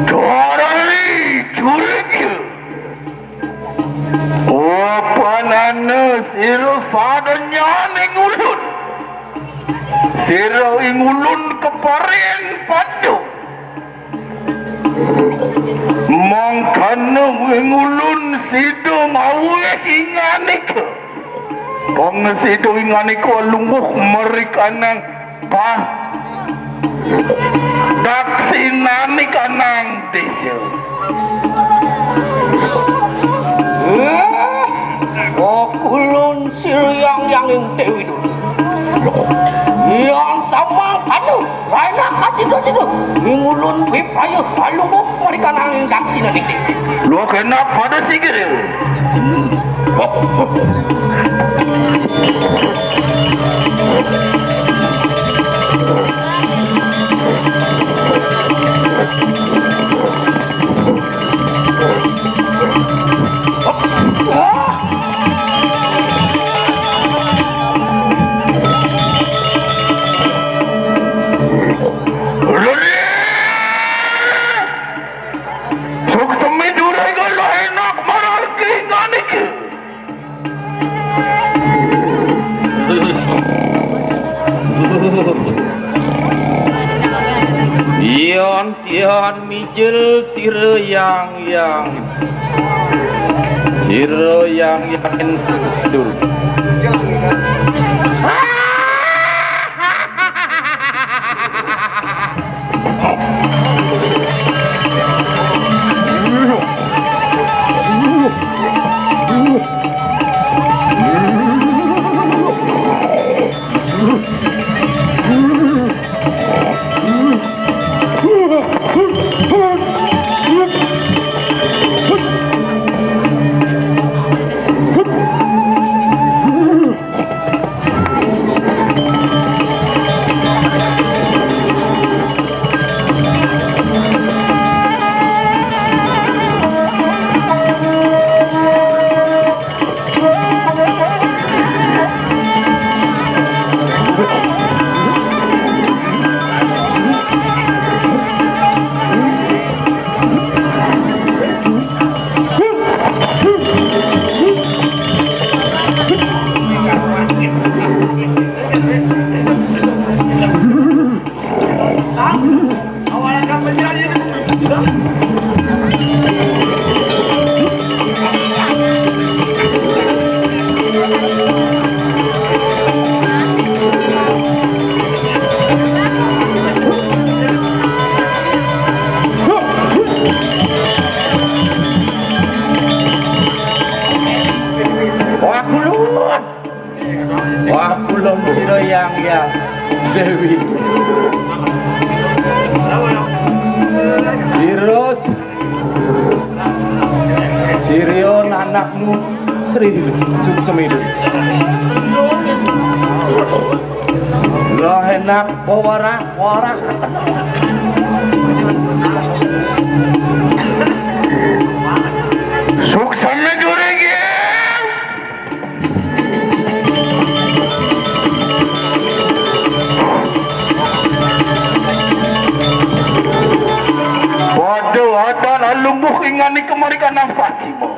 Dari jurigya. Opanana sira sadanyaning ulun. Sira ing ulun keparen pandu. Mangkana ing ulun sida ngaweh inganika. Pangasida inganika lungguh merikanang pas daksinaning kanang desa. Eh, okulun sira yang yang ing Dewi Dunia. Yang samangkana Rainak kasida-sida, ing ulun wipraya palungguh merikanang daksinaning desa. Luh enak pada sigir. Suksemi durega luh enak margi nganika. Yan tian mijil sira yang yang. Sira yang yang dur. Wah, kulun. Wah, kulun sira yang yang Dewi. Sira s-, sira anakmu Sri Suksemi. Lah enak pewarah-warah. Suksemi durigi. Waduh, adan alungguh inganika mari kanang pasima.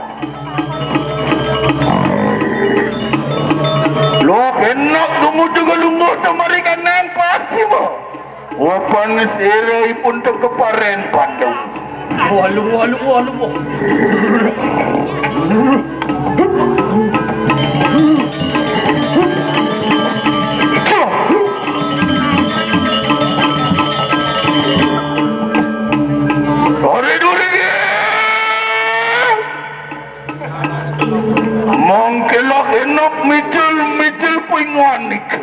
Luh enak gumuju galungguh mari kanang pasima. Wapan sira ipun tekeparen pandung. Waluh, waluh, waluh, waluh. Dore, dore, ya. Mangkela enak mijil-mijil pinganika.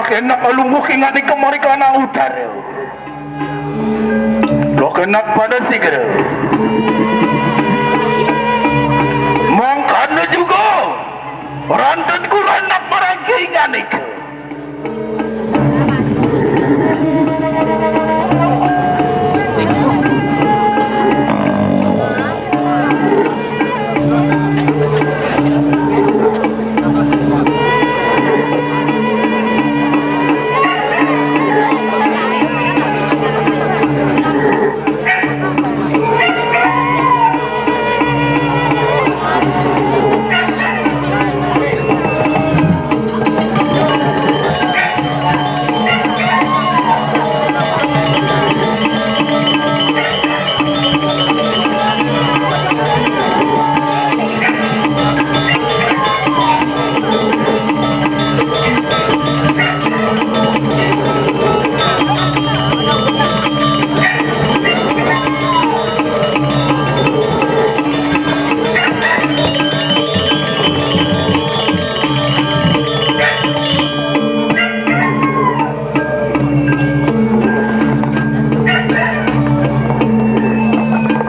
Kena kalungguh ingane kemari kana utara. Lo kena pada sigra. Mangkana juga ranten kula nak marang ingane ke.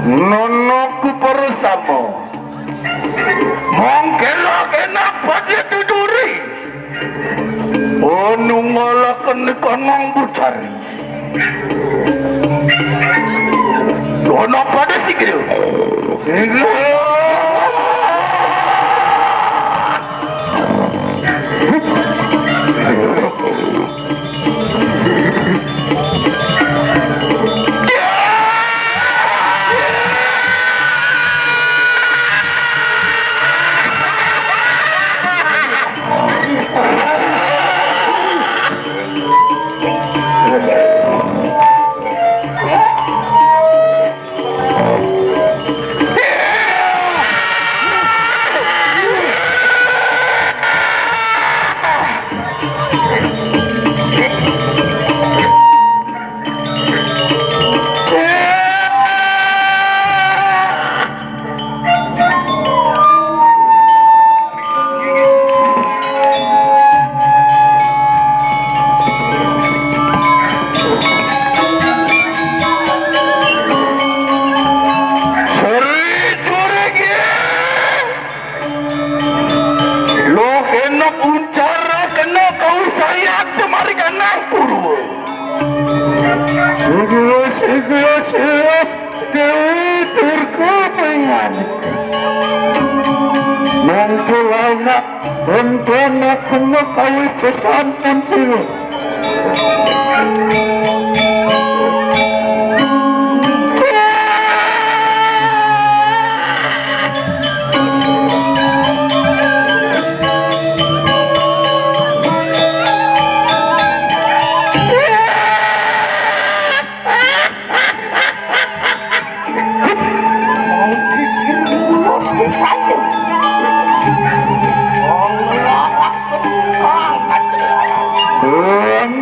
Nono ku persamo. Mongkela kenak pada tuduri. Anu ngalaken kanang bucari. Nono pada sigra. Sigra. Sri Durga. Loh, enok uncara kena kau sayat kemari kanang purwa. Sigla, sigla, sigla, Dewi Durga mengan. Mangkulanak, enten aku kau sesampun sila.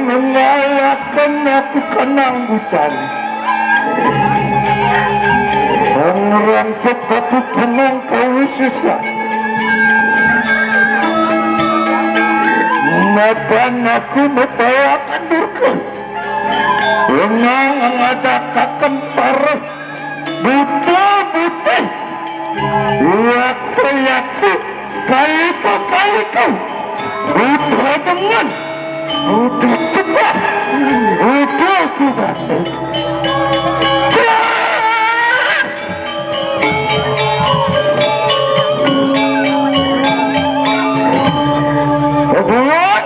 Ngalaken aku kanang bucari. Pangeran sebab penang kawisesan. Mapan aku mepawakan durka. Lengang ngadakaken pareh. Buta-buta, yaksa-yaksa, kalika-kalika, buta dengan, buta cepat, buta kuat. Buat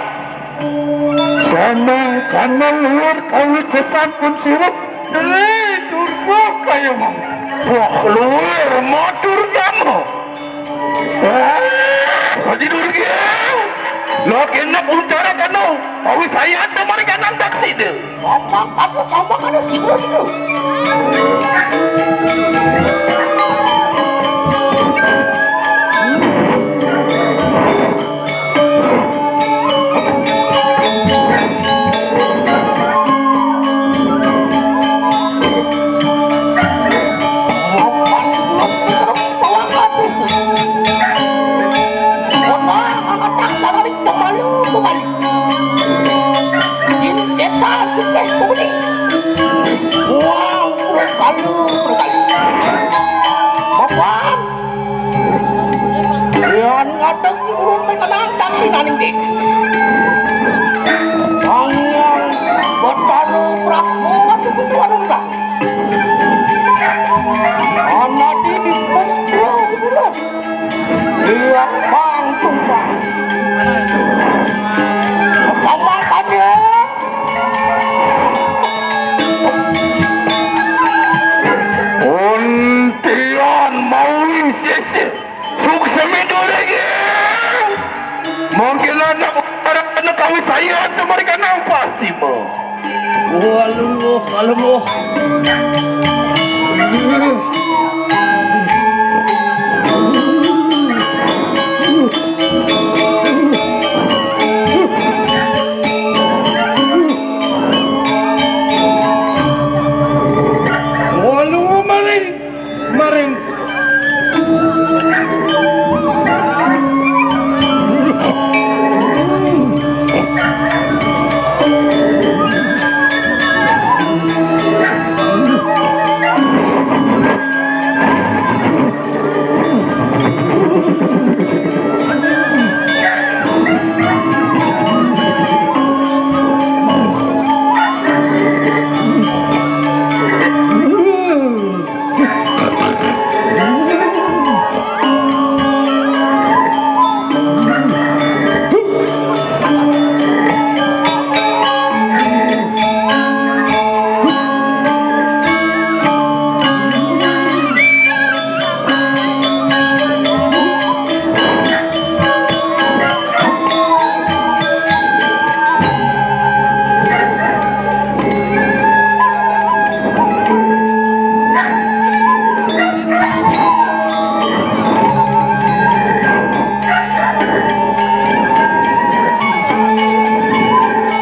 samangkana luwur kawisesan pun sirup. Sri Durga kaya mau. Wah, luwur matur jama. Wah, Haji Durga. Lo kenak untara kano. Awi saya temari kanang taksi de. Sama kata, sama kata, situ, situ. Anak, anak, anak kawis saya, antum mereka nang pasti mo. Waluh, waluh. Waluh, maring. Maring.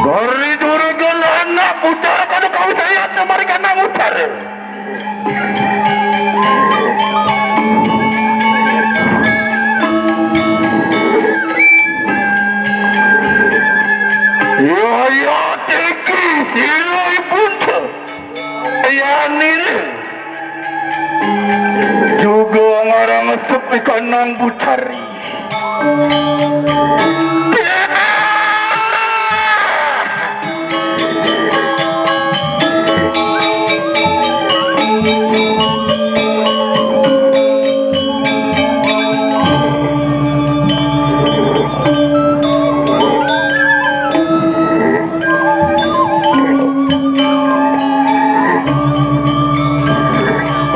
Dari dulu gelanak utara kada kau saya, mari kana utara. Yo, yo, tinggi, silui punca. Ya, nile. Juga ngarang sepi kanang bucari.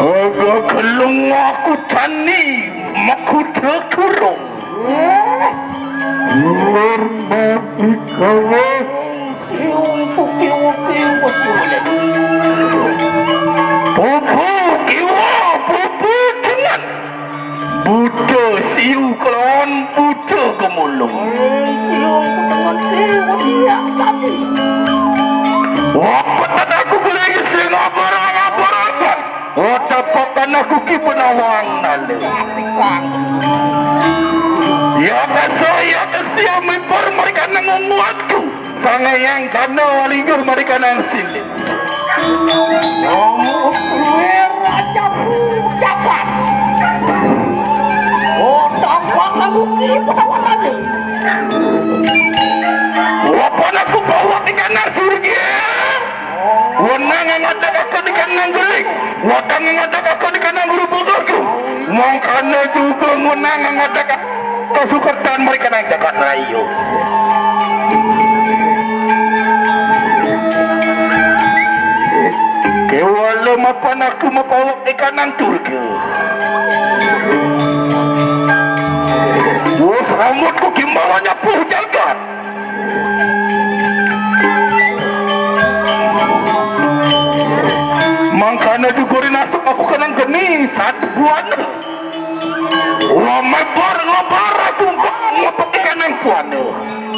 Aga kelung aku tani makuda kurung. Hormat di kawah. Siung puki-uki wasiwala. Pupu kiwa, pupu dengan. Buta siu kelawan buta gemulung. Siung putengan kiwa siak sami. Waktu tadaku geleng sing abara-abara. Watapakan aku ki penawang nale. Ya kasa, ya kasia mipar mereka nang unguatku. Sangayang kana linggur mereka nang silit. Raja Pujakan. Oh, tapakan aku ki penawang nale. Wapan aku bawa ikan nang surga. Wenang ngatak aku di kanang geling, watang ngatak aku di kanang guru bukaku. Mangkana juga wenang ngatak aku sukertan mereka nang jagat rayu. Kewala mapan aku mapawak di kanang turga. Bos rambutku kimbalannya puh jagat. Mangkana juga rinasuk aku kanang geni satu buana. Wah, mebar, ngebar aku ngepek ikan nang kuana.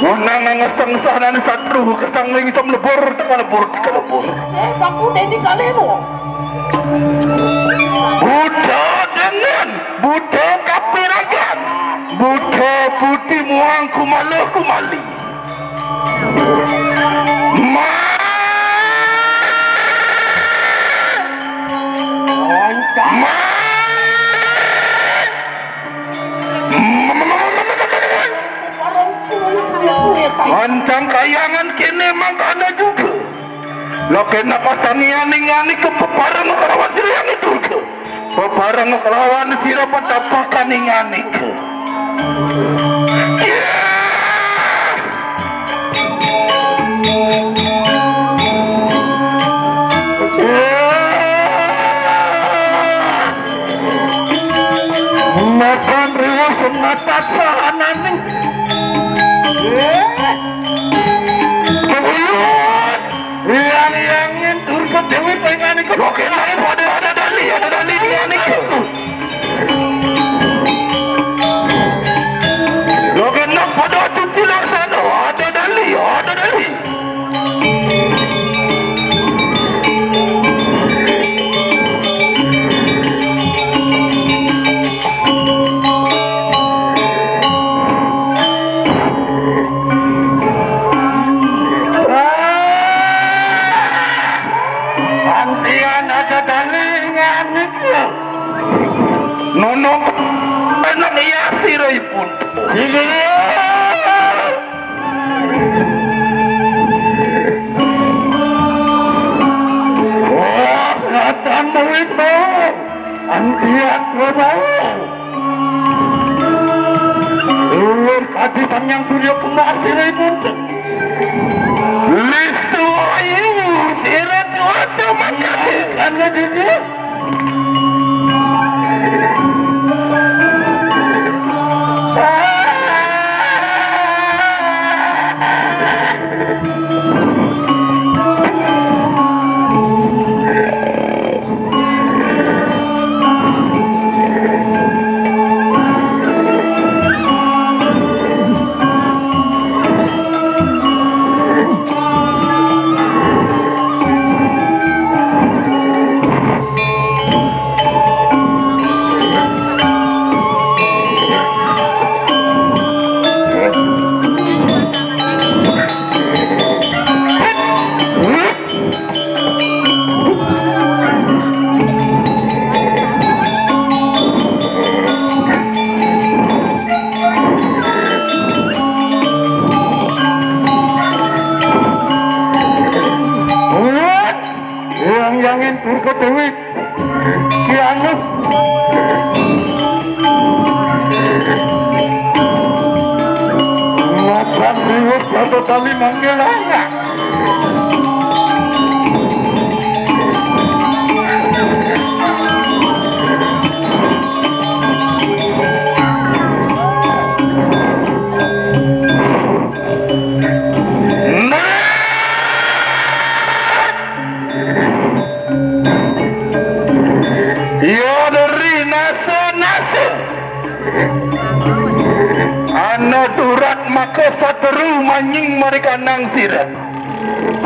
Wah, nang ngeseng sah nang satru kesang ring sam lebur, teka lebur, teka lebur. Eh, kaku deni kaleno. Buta dengan, buta kapiragan, buta putih muang kumaluh kumali. Ma-, ma-, ancang kayangan kene mangkana juga. Lo kena patanian ngani ke peparang kelawan siriang itu. Pepareng kelawan sira patapakan ing anika. Makan riwa sengatat sahananing. Padha ada dali, ada dali dengan iku. Lho kena padha cuci laksana, ada dali, ada dali. Antian ada dalingan itu. Nono, nono iya sira ipun. Wah, datang duit mau. Antian mau. Lur kadi Sang Hyang Surya Kembar sira ipun. Listu ayu sira kuwata mangkane. Karena dia Yang yangin purga dewi. Ki anu. Makan riwes atau tali mangkelana. Yo deri nasa-nasa. Ana durat maka sateru manying marikanang sira.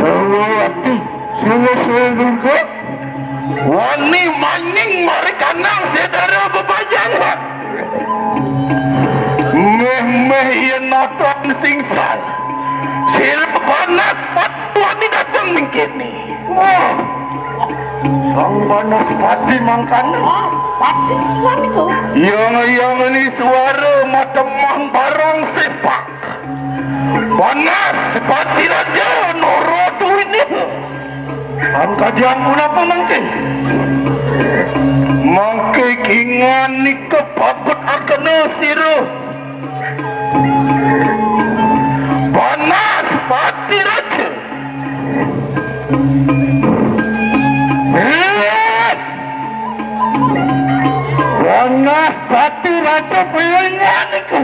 Sawati, suwe-suwe lungguh. Wani manying marikanang sedara bebajangan. Meh-meh yen nonton singsal. Sira panas pat wani dateng mingkini. Wah, Sang Banaspati mangkana. Pati liyan iku. Yang-yang ni suara matemah barang sepak. Banaspati Raja Norotuwini. Angkadian punapa mangke? Mangke kingan nika pakut akena sira. Banaspati Raja. Banaspati Raja pelengan iku.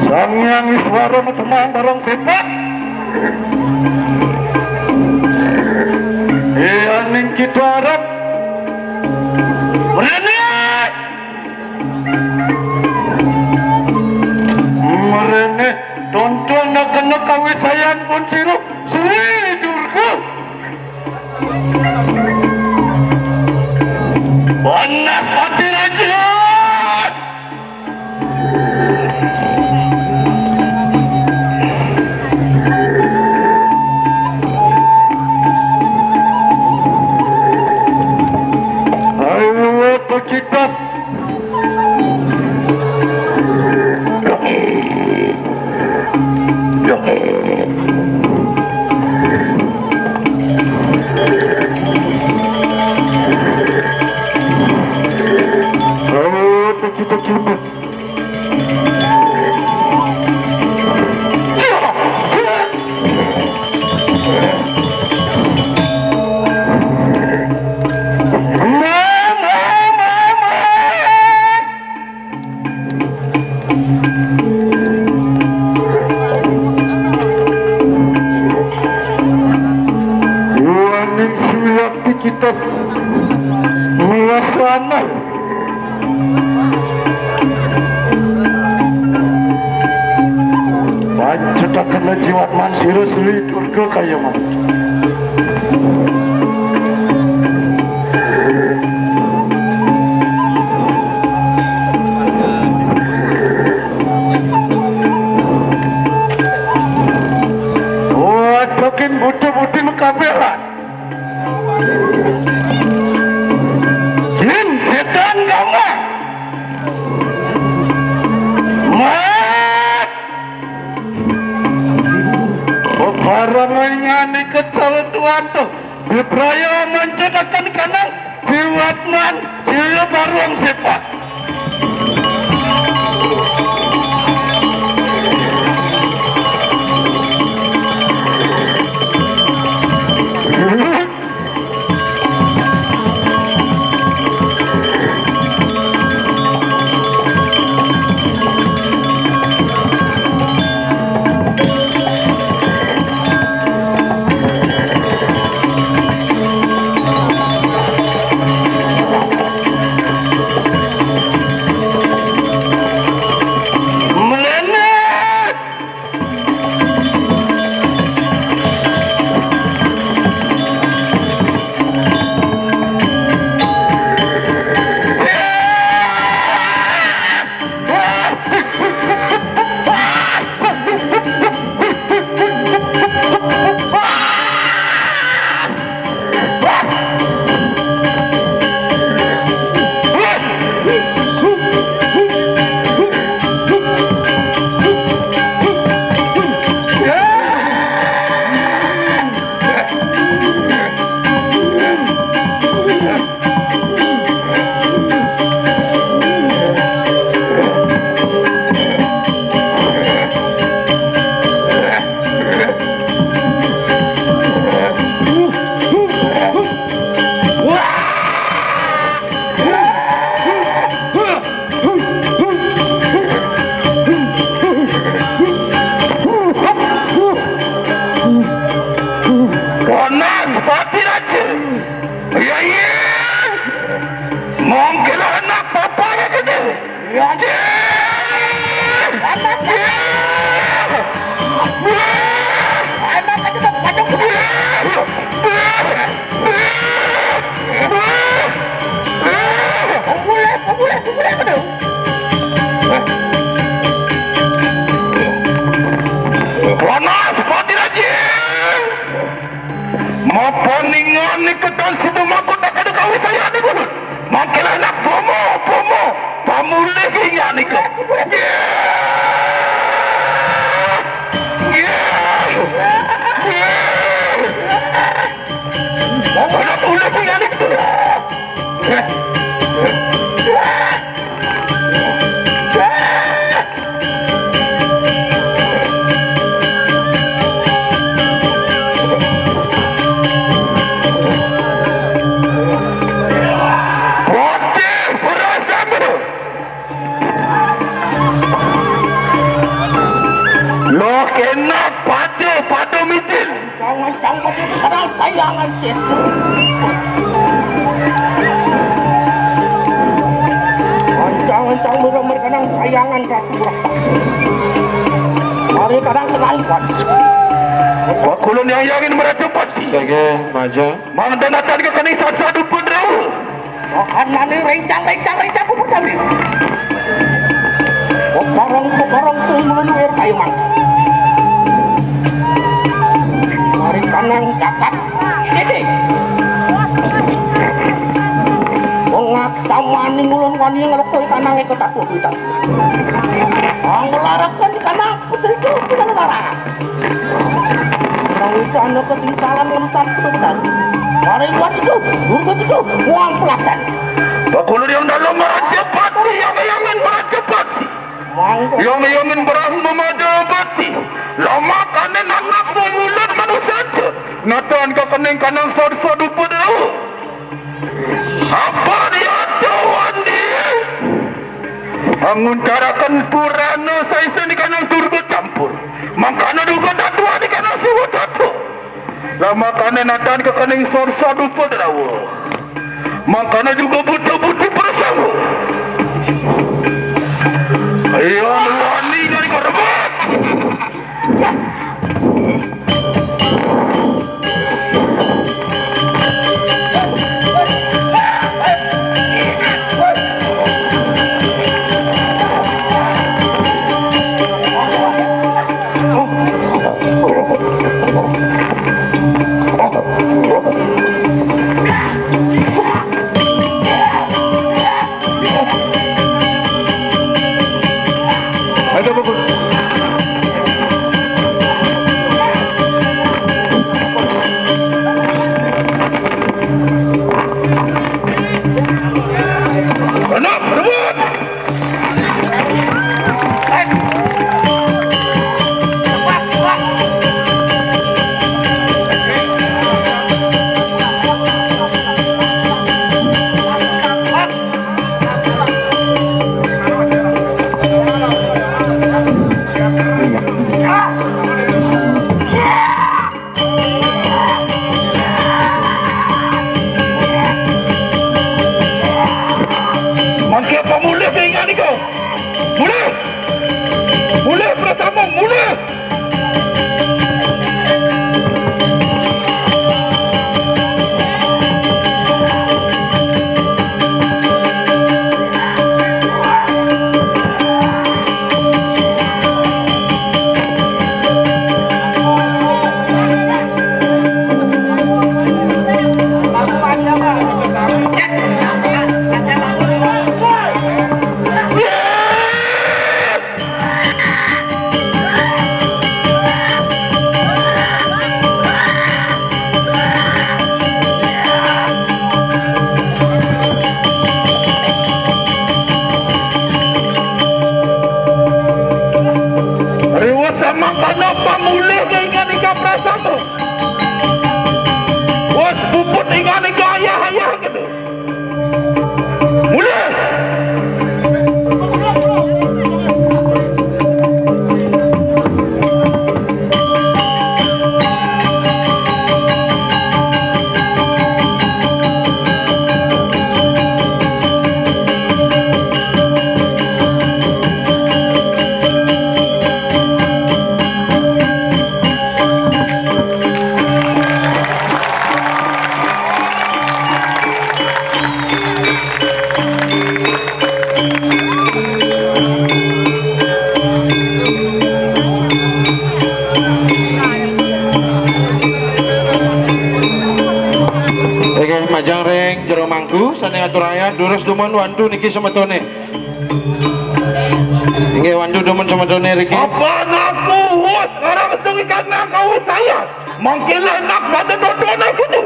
Sang Hyang Iswara metemang barang sepak. Iya ning kita arep. Mrene. Mrene tonton kena kawisayan pun sirup. Sri Durga. Banaspati Raja. Kita miwasana. Pancetaken jiwatman sira Sri Durga kaya mangke. Waduh, kin butuh-butuh kabeh. Jin setan gama. Mat. Bebarang ingani kecel tuan tuh. Bibraya mancetaken kanang jiwatman jaya barung sepak. Panas pati raja. Iya, iya. Mongkil anak bapaknya gede. Iya, anjir. Panas. Iya. Iya. Anak aja mau pacok. Iya. Iya. Iya. Iya. Pukul, pukul, pukul, aduh. Panas pati raja. Mapaningan iketan sido mangkota kada kawisayane gulun. Mangkil anak bomo, bomo. Pamulih ingan ike. Iya. Iya. Iya. Anak mulih ingan ike. Bocil berasa bener. Loh, kena padu, padu micin. Jangan-jangan itu kadang kayangan situ. Jangan-jangan mereka nang kayangan Ratu Raksasa. Mari kadang kenaikan. Bakulun yang yangin meracupat. Sege, maja. Mang danatan ke kening sadu pun rau. Anane rencang, rencang, rencang kubur sami. Pekarang, pekarang sing menuir kayuman. Mari kanang jagat. Dede. Wong aksamaning ulun wani ngelukui kanang ikut aku duitan. Ang ngelarakan di kanang putri itu kita ngelarang. Nang utana kesingsaran urusan kudu benar. Maring wajiku, durga jiku, muang pelaksan. Bakulur yang dalam merajapati, yang yang merajapati. Mangga. Yang yang berah memajapati. Lama kanen anak mengulur manusia. Natan kekening kanang sadu-sadu pedau. Apa dia tuan ni? Nguncaraken purana saisen di kanang durga campur. Mangkana durga datua di kanang siwa datua. Ramakane natan kekening sorsa dupa drawa. Mangkana juga buta-buti prasangga. Yan wani nyai karebut. Mangke apa mulih keingat nika? Mulih! Mulih prasama, mulih! Riwus samangkana pamulih inganika prasama. Wus puput inganika ayah-ayah kéné. Mulih! Inggih, majeng ring jero mangku sané ngaturayang, durus dumun wantu niki semetoné. Inggih, wantu dumun semetoné riki. Apa anakku wus ngarang sungi kanang kau saya? Mangkilah nak pada tonton aku tu.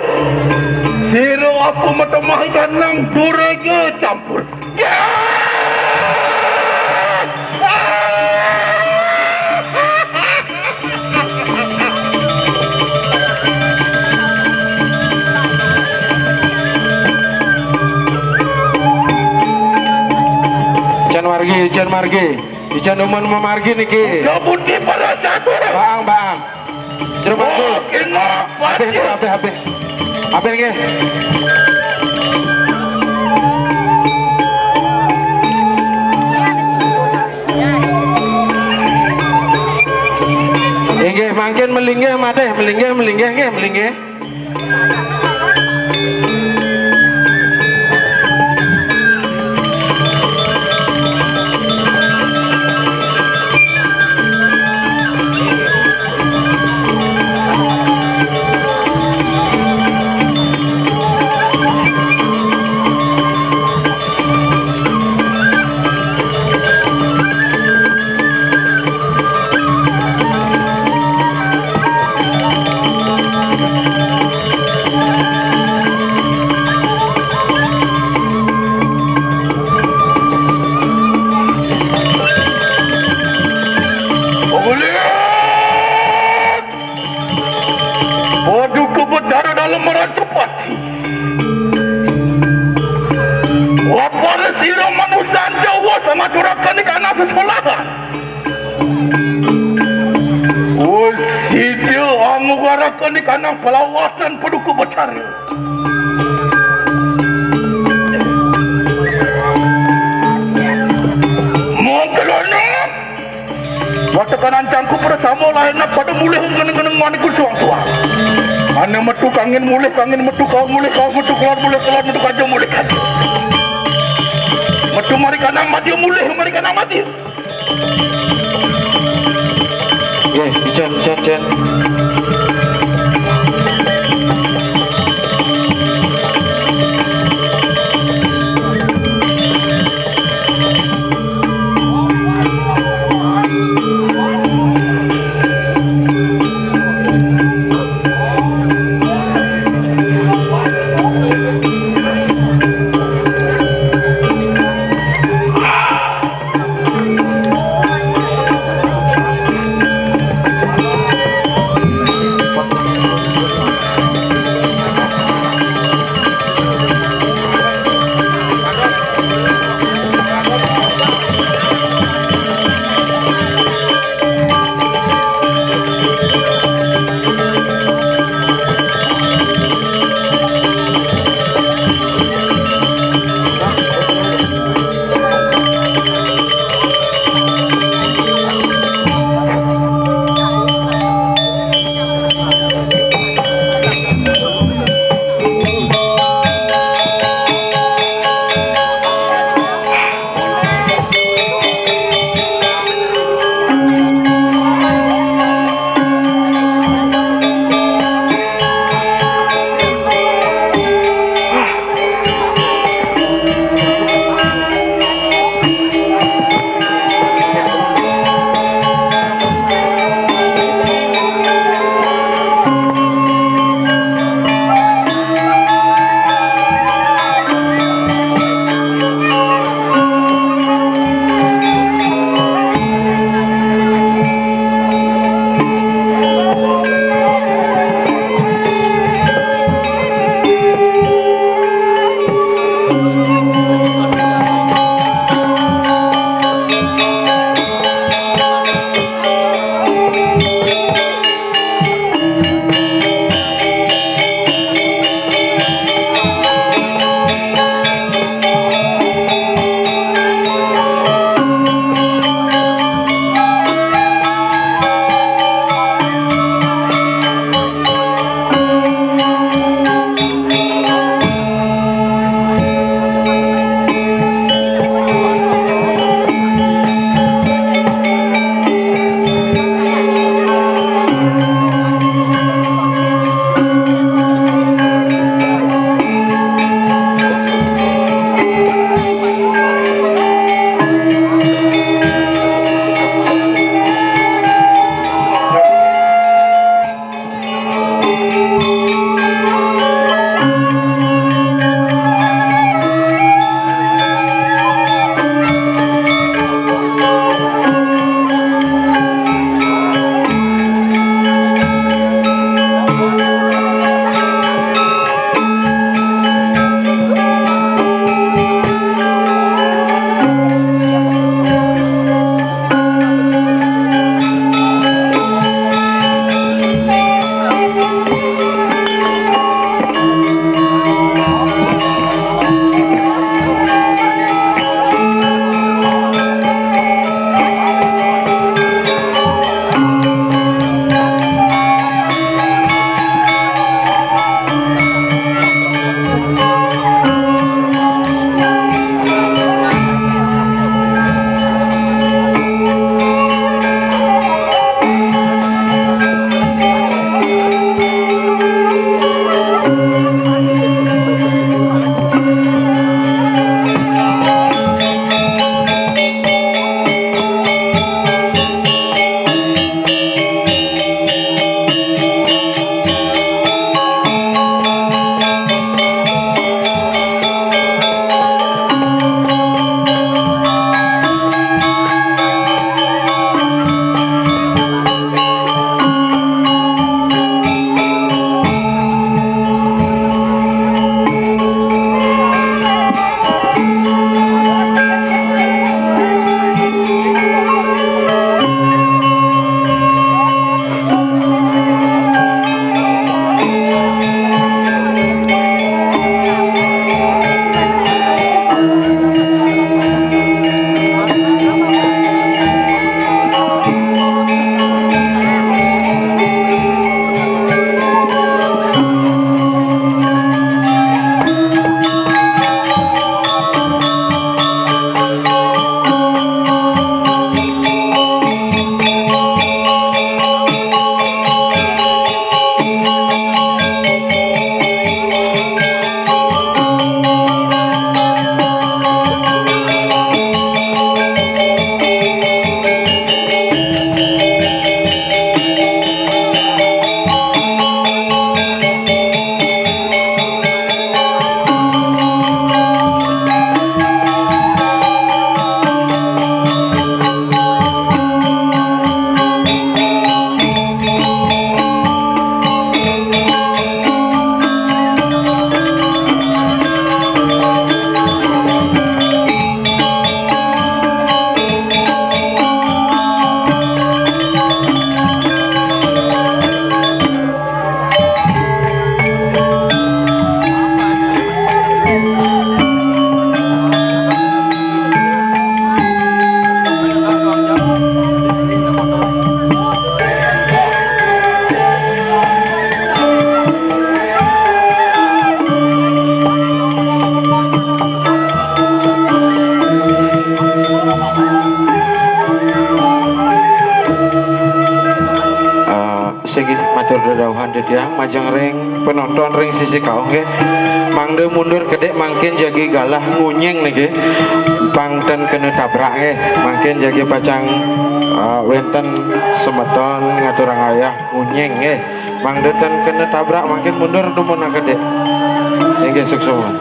Sira aku metemah ikan nang durega campur. Ya! Ican margi, ican margi. Ican dumun mamargi niki. Uga putih pada satu. Baang, baang. Jerman. Oh, kena. Abih, abih, abih. Abih nggih. Inggih, mangkin melinggih madeh, melinggih, melinggih nggih, melinggih. Paduka Betara Dalem Rancapati. Wapara sira manusan Jawa samaturaken ikana sesolahan. Oh, sida angugaraka Ni kanang palawasan paduku bacara. Mongkelana. Watakan ancangku pada sama lainnya pada mulih ngeneng-ngeneng maniku suang-suang. Ana metu kangin mulih, kangin metu kaur mulih, kaur metu keluar mulih, keluar metu kaja mulih kaja. Metu mari kanang mati mulih, mari kanang mati. Nggih, ijen, ijen, ijen. Hadirin majeng ring penonton ring sisi kaung nggih. Mangda mundur kedék mangkin jagi galah ngunying niki. Pang ten kena tabrak nggih. Mangkin jagi pacang, eh, wénten semeton ngaturang ayah ngunying nggih. Mangda ten kena tabrak mangkin mundur dumun kedék. Inggih suksma.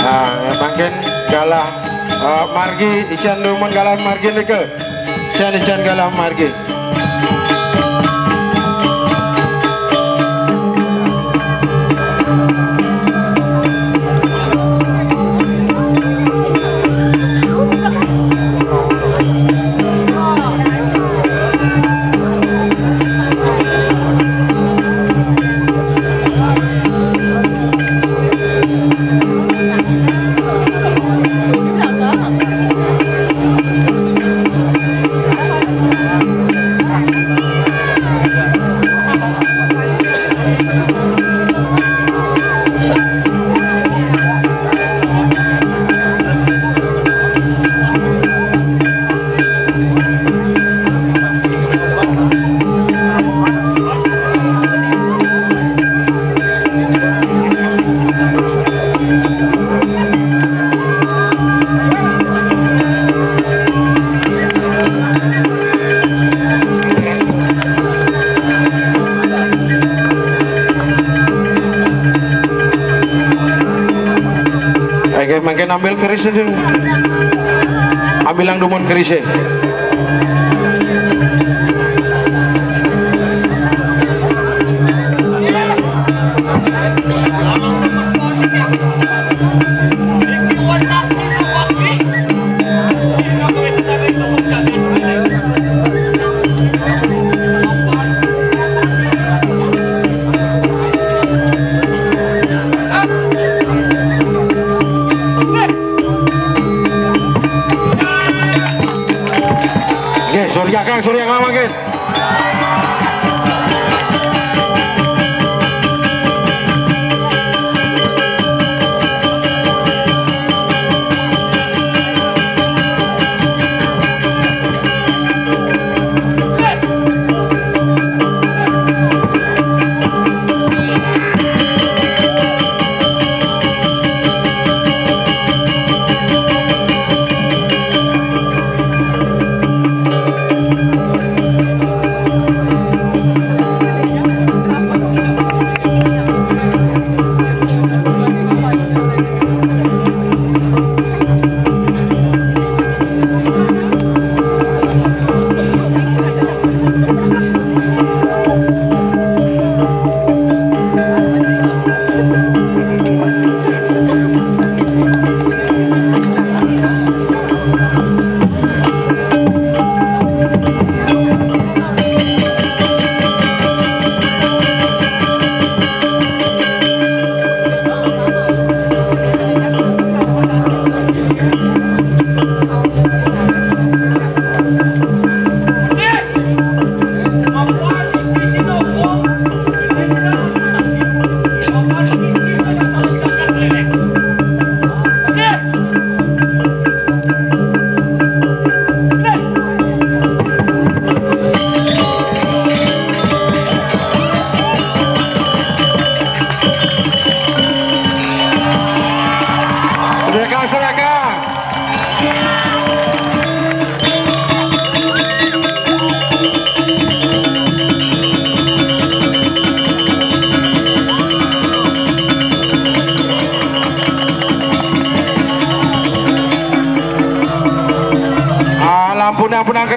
Nah, mangkin galah, eh, margi, ican dumun galah margi nika. Ican, ican galah margi. Oke, mangkin ambil kerisnya dulu. Ambil yang dumun kerisnya. Nggih, Surya Kang, Surya Kang mangkin.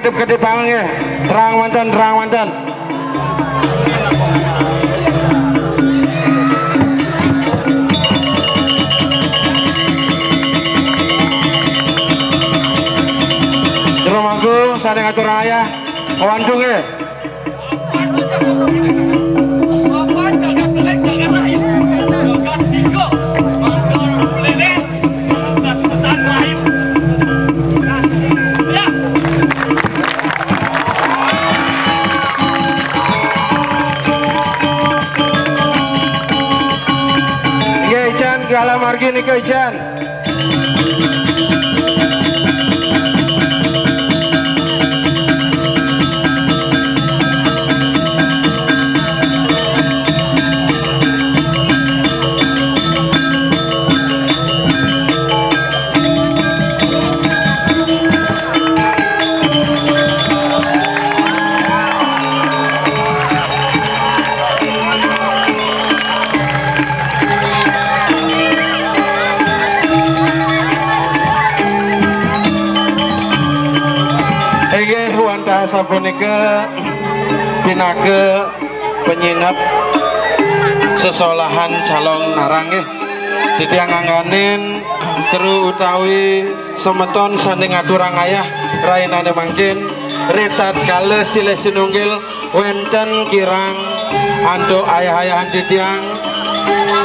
Kedip-kedip banget nggih. Terang manten, terang manten. Jero mangku sané ngatur ayah. Kawantu nggih. Nggih, Ican, kala margi nika, Ican. Inggih, wantah sapunika pinaka penyinep sesolahan calon narang nggih. Titiang ngangganin kru utawi semeton sané ngaturang ayah rainane mangkin, ritatkala silih sinunggil wénten kirang antuk ayah-ayahan titiang,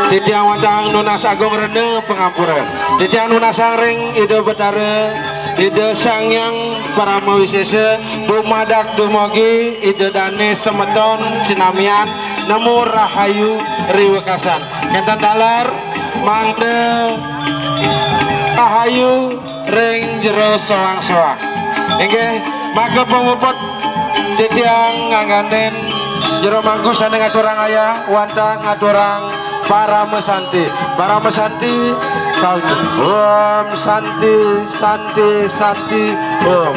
titiang wantah nunas agung rena pangampura. Titiang nunasang ring Ida Betara, Ida Sang Hyang Parama Wisesa, dumadak dumugi Ida Dane semeton sinamian nemu rahayu riwekasan. Kenten taler mangda rahayu ring jero soang-soang. Inggih, maka pamuput titiang ngangganin jero mangku sané ngaturang ayah, wantah ngaturang parama santi. Parama santi, Om Santi, Santi, Santi, Om.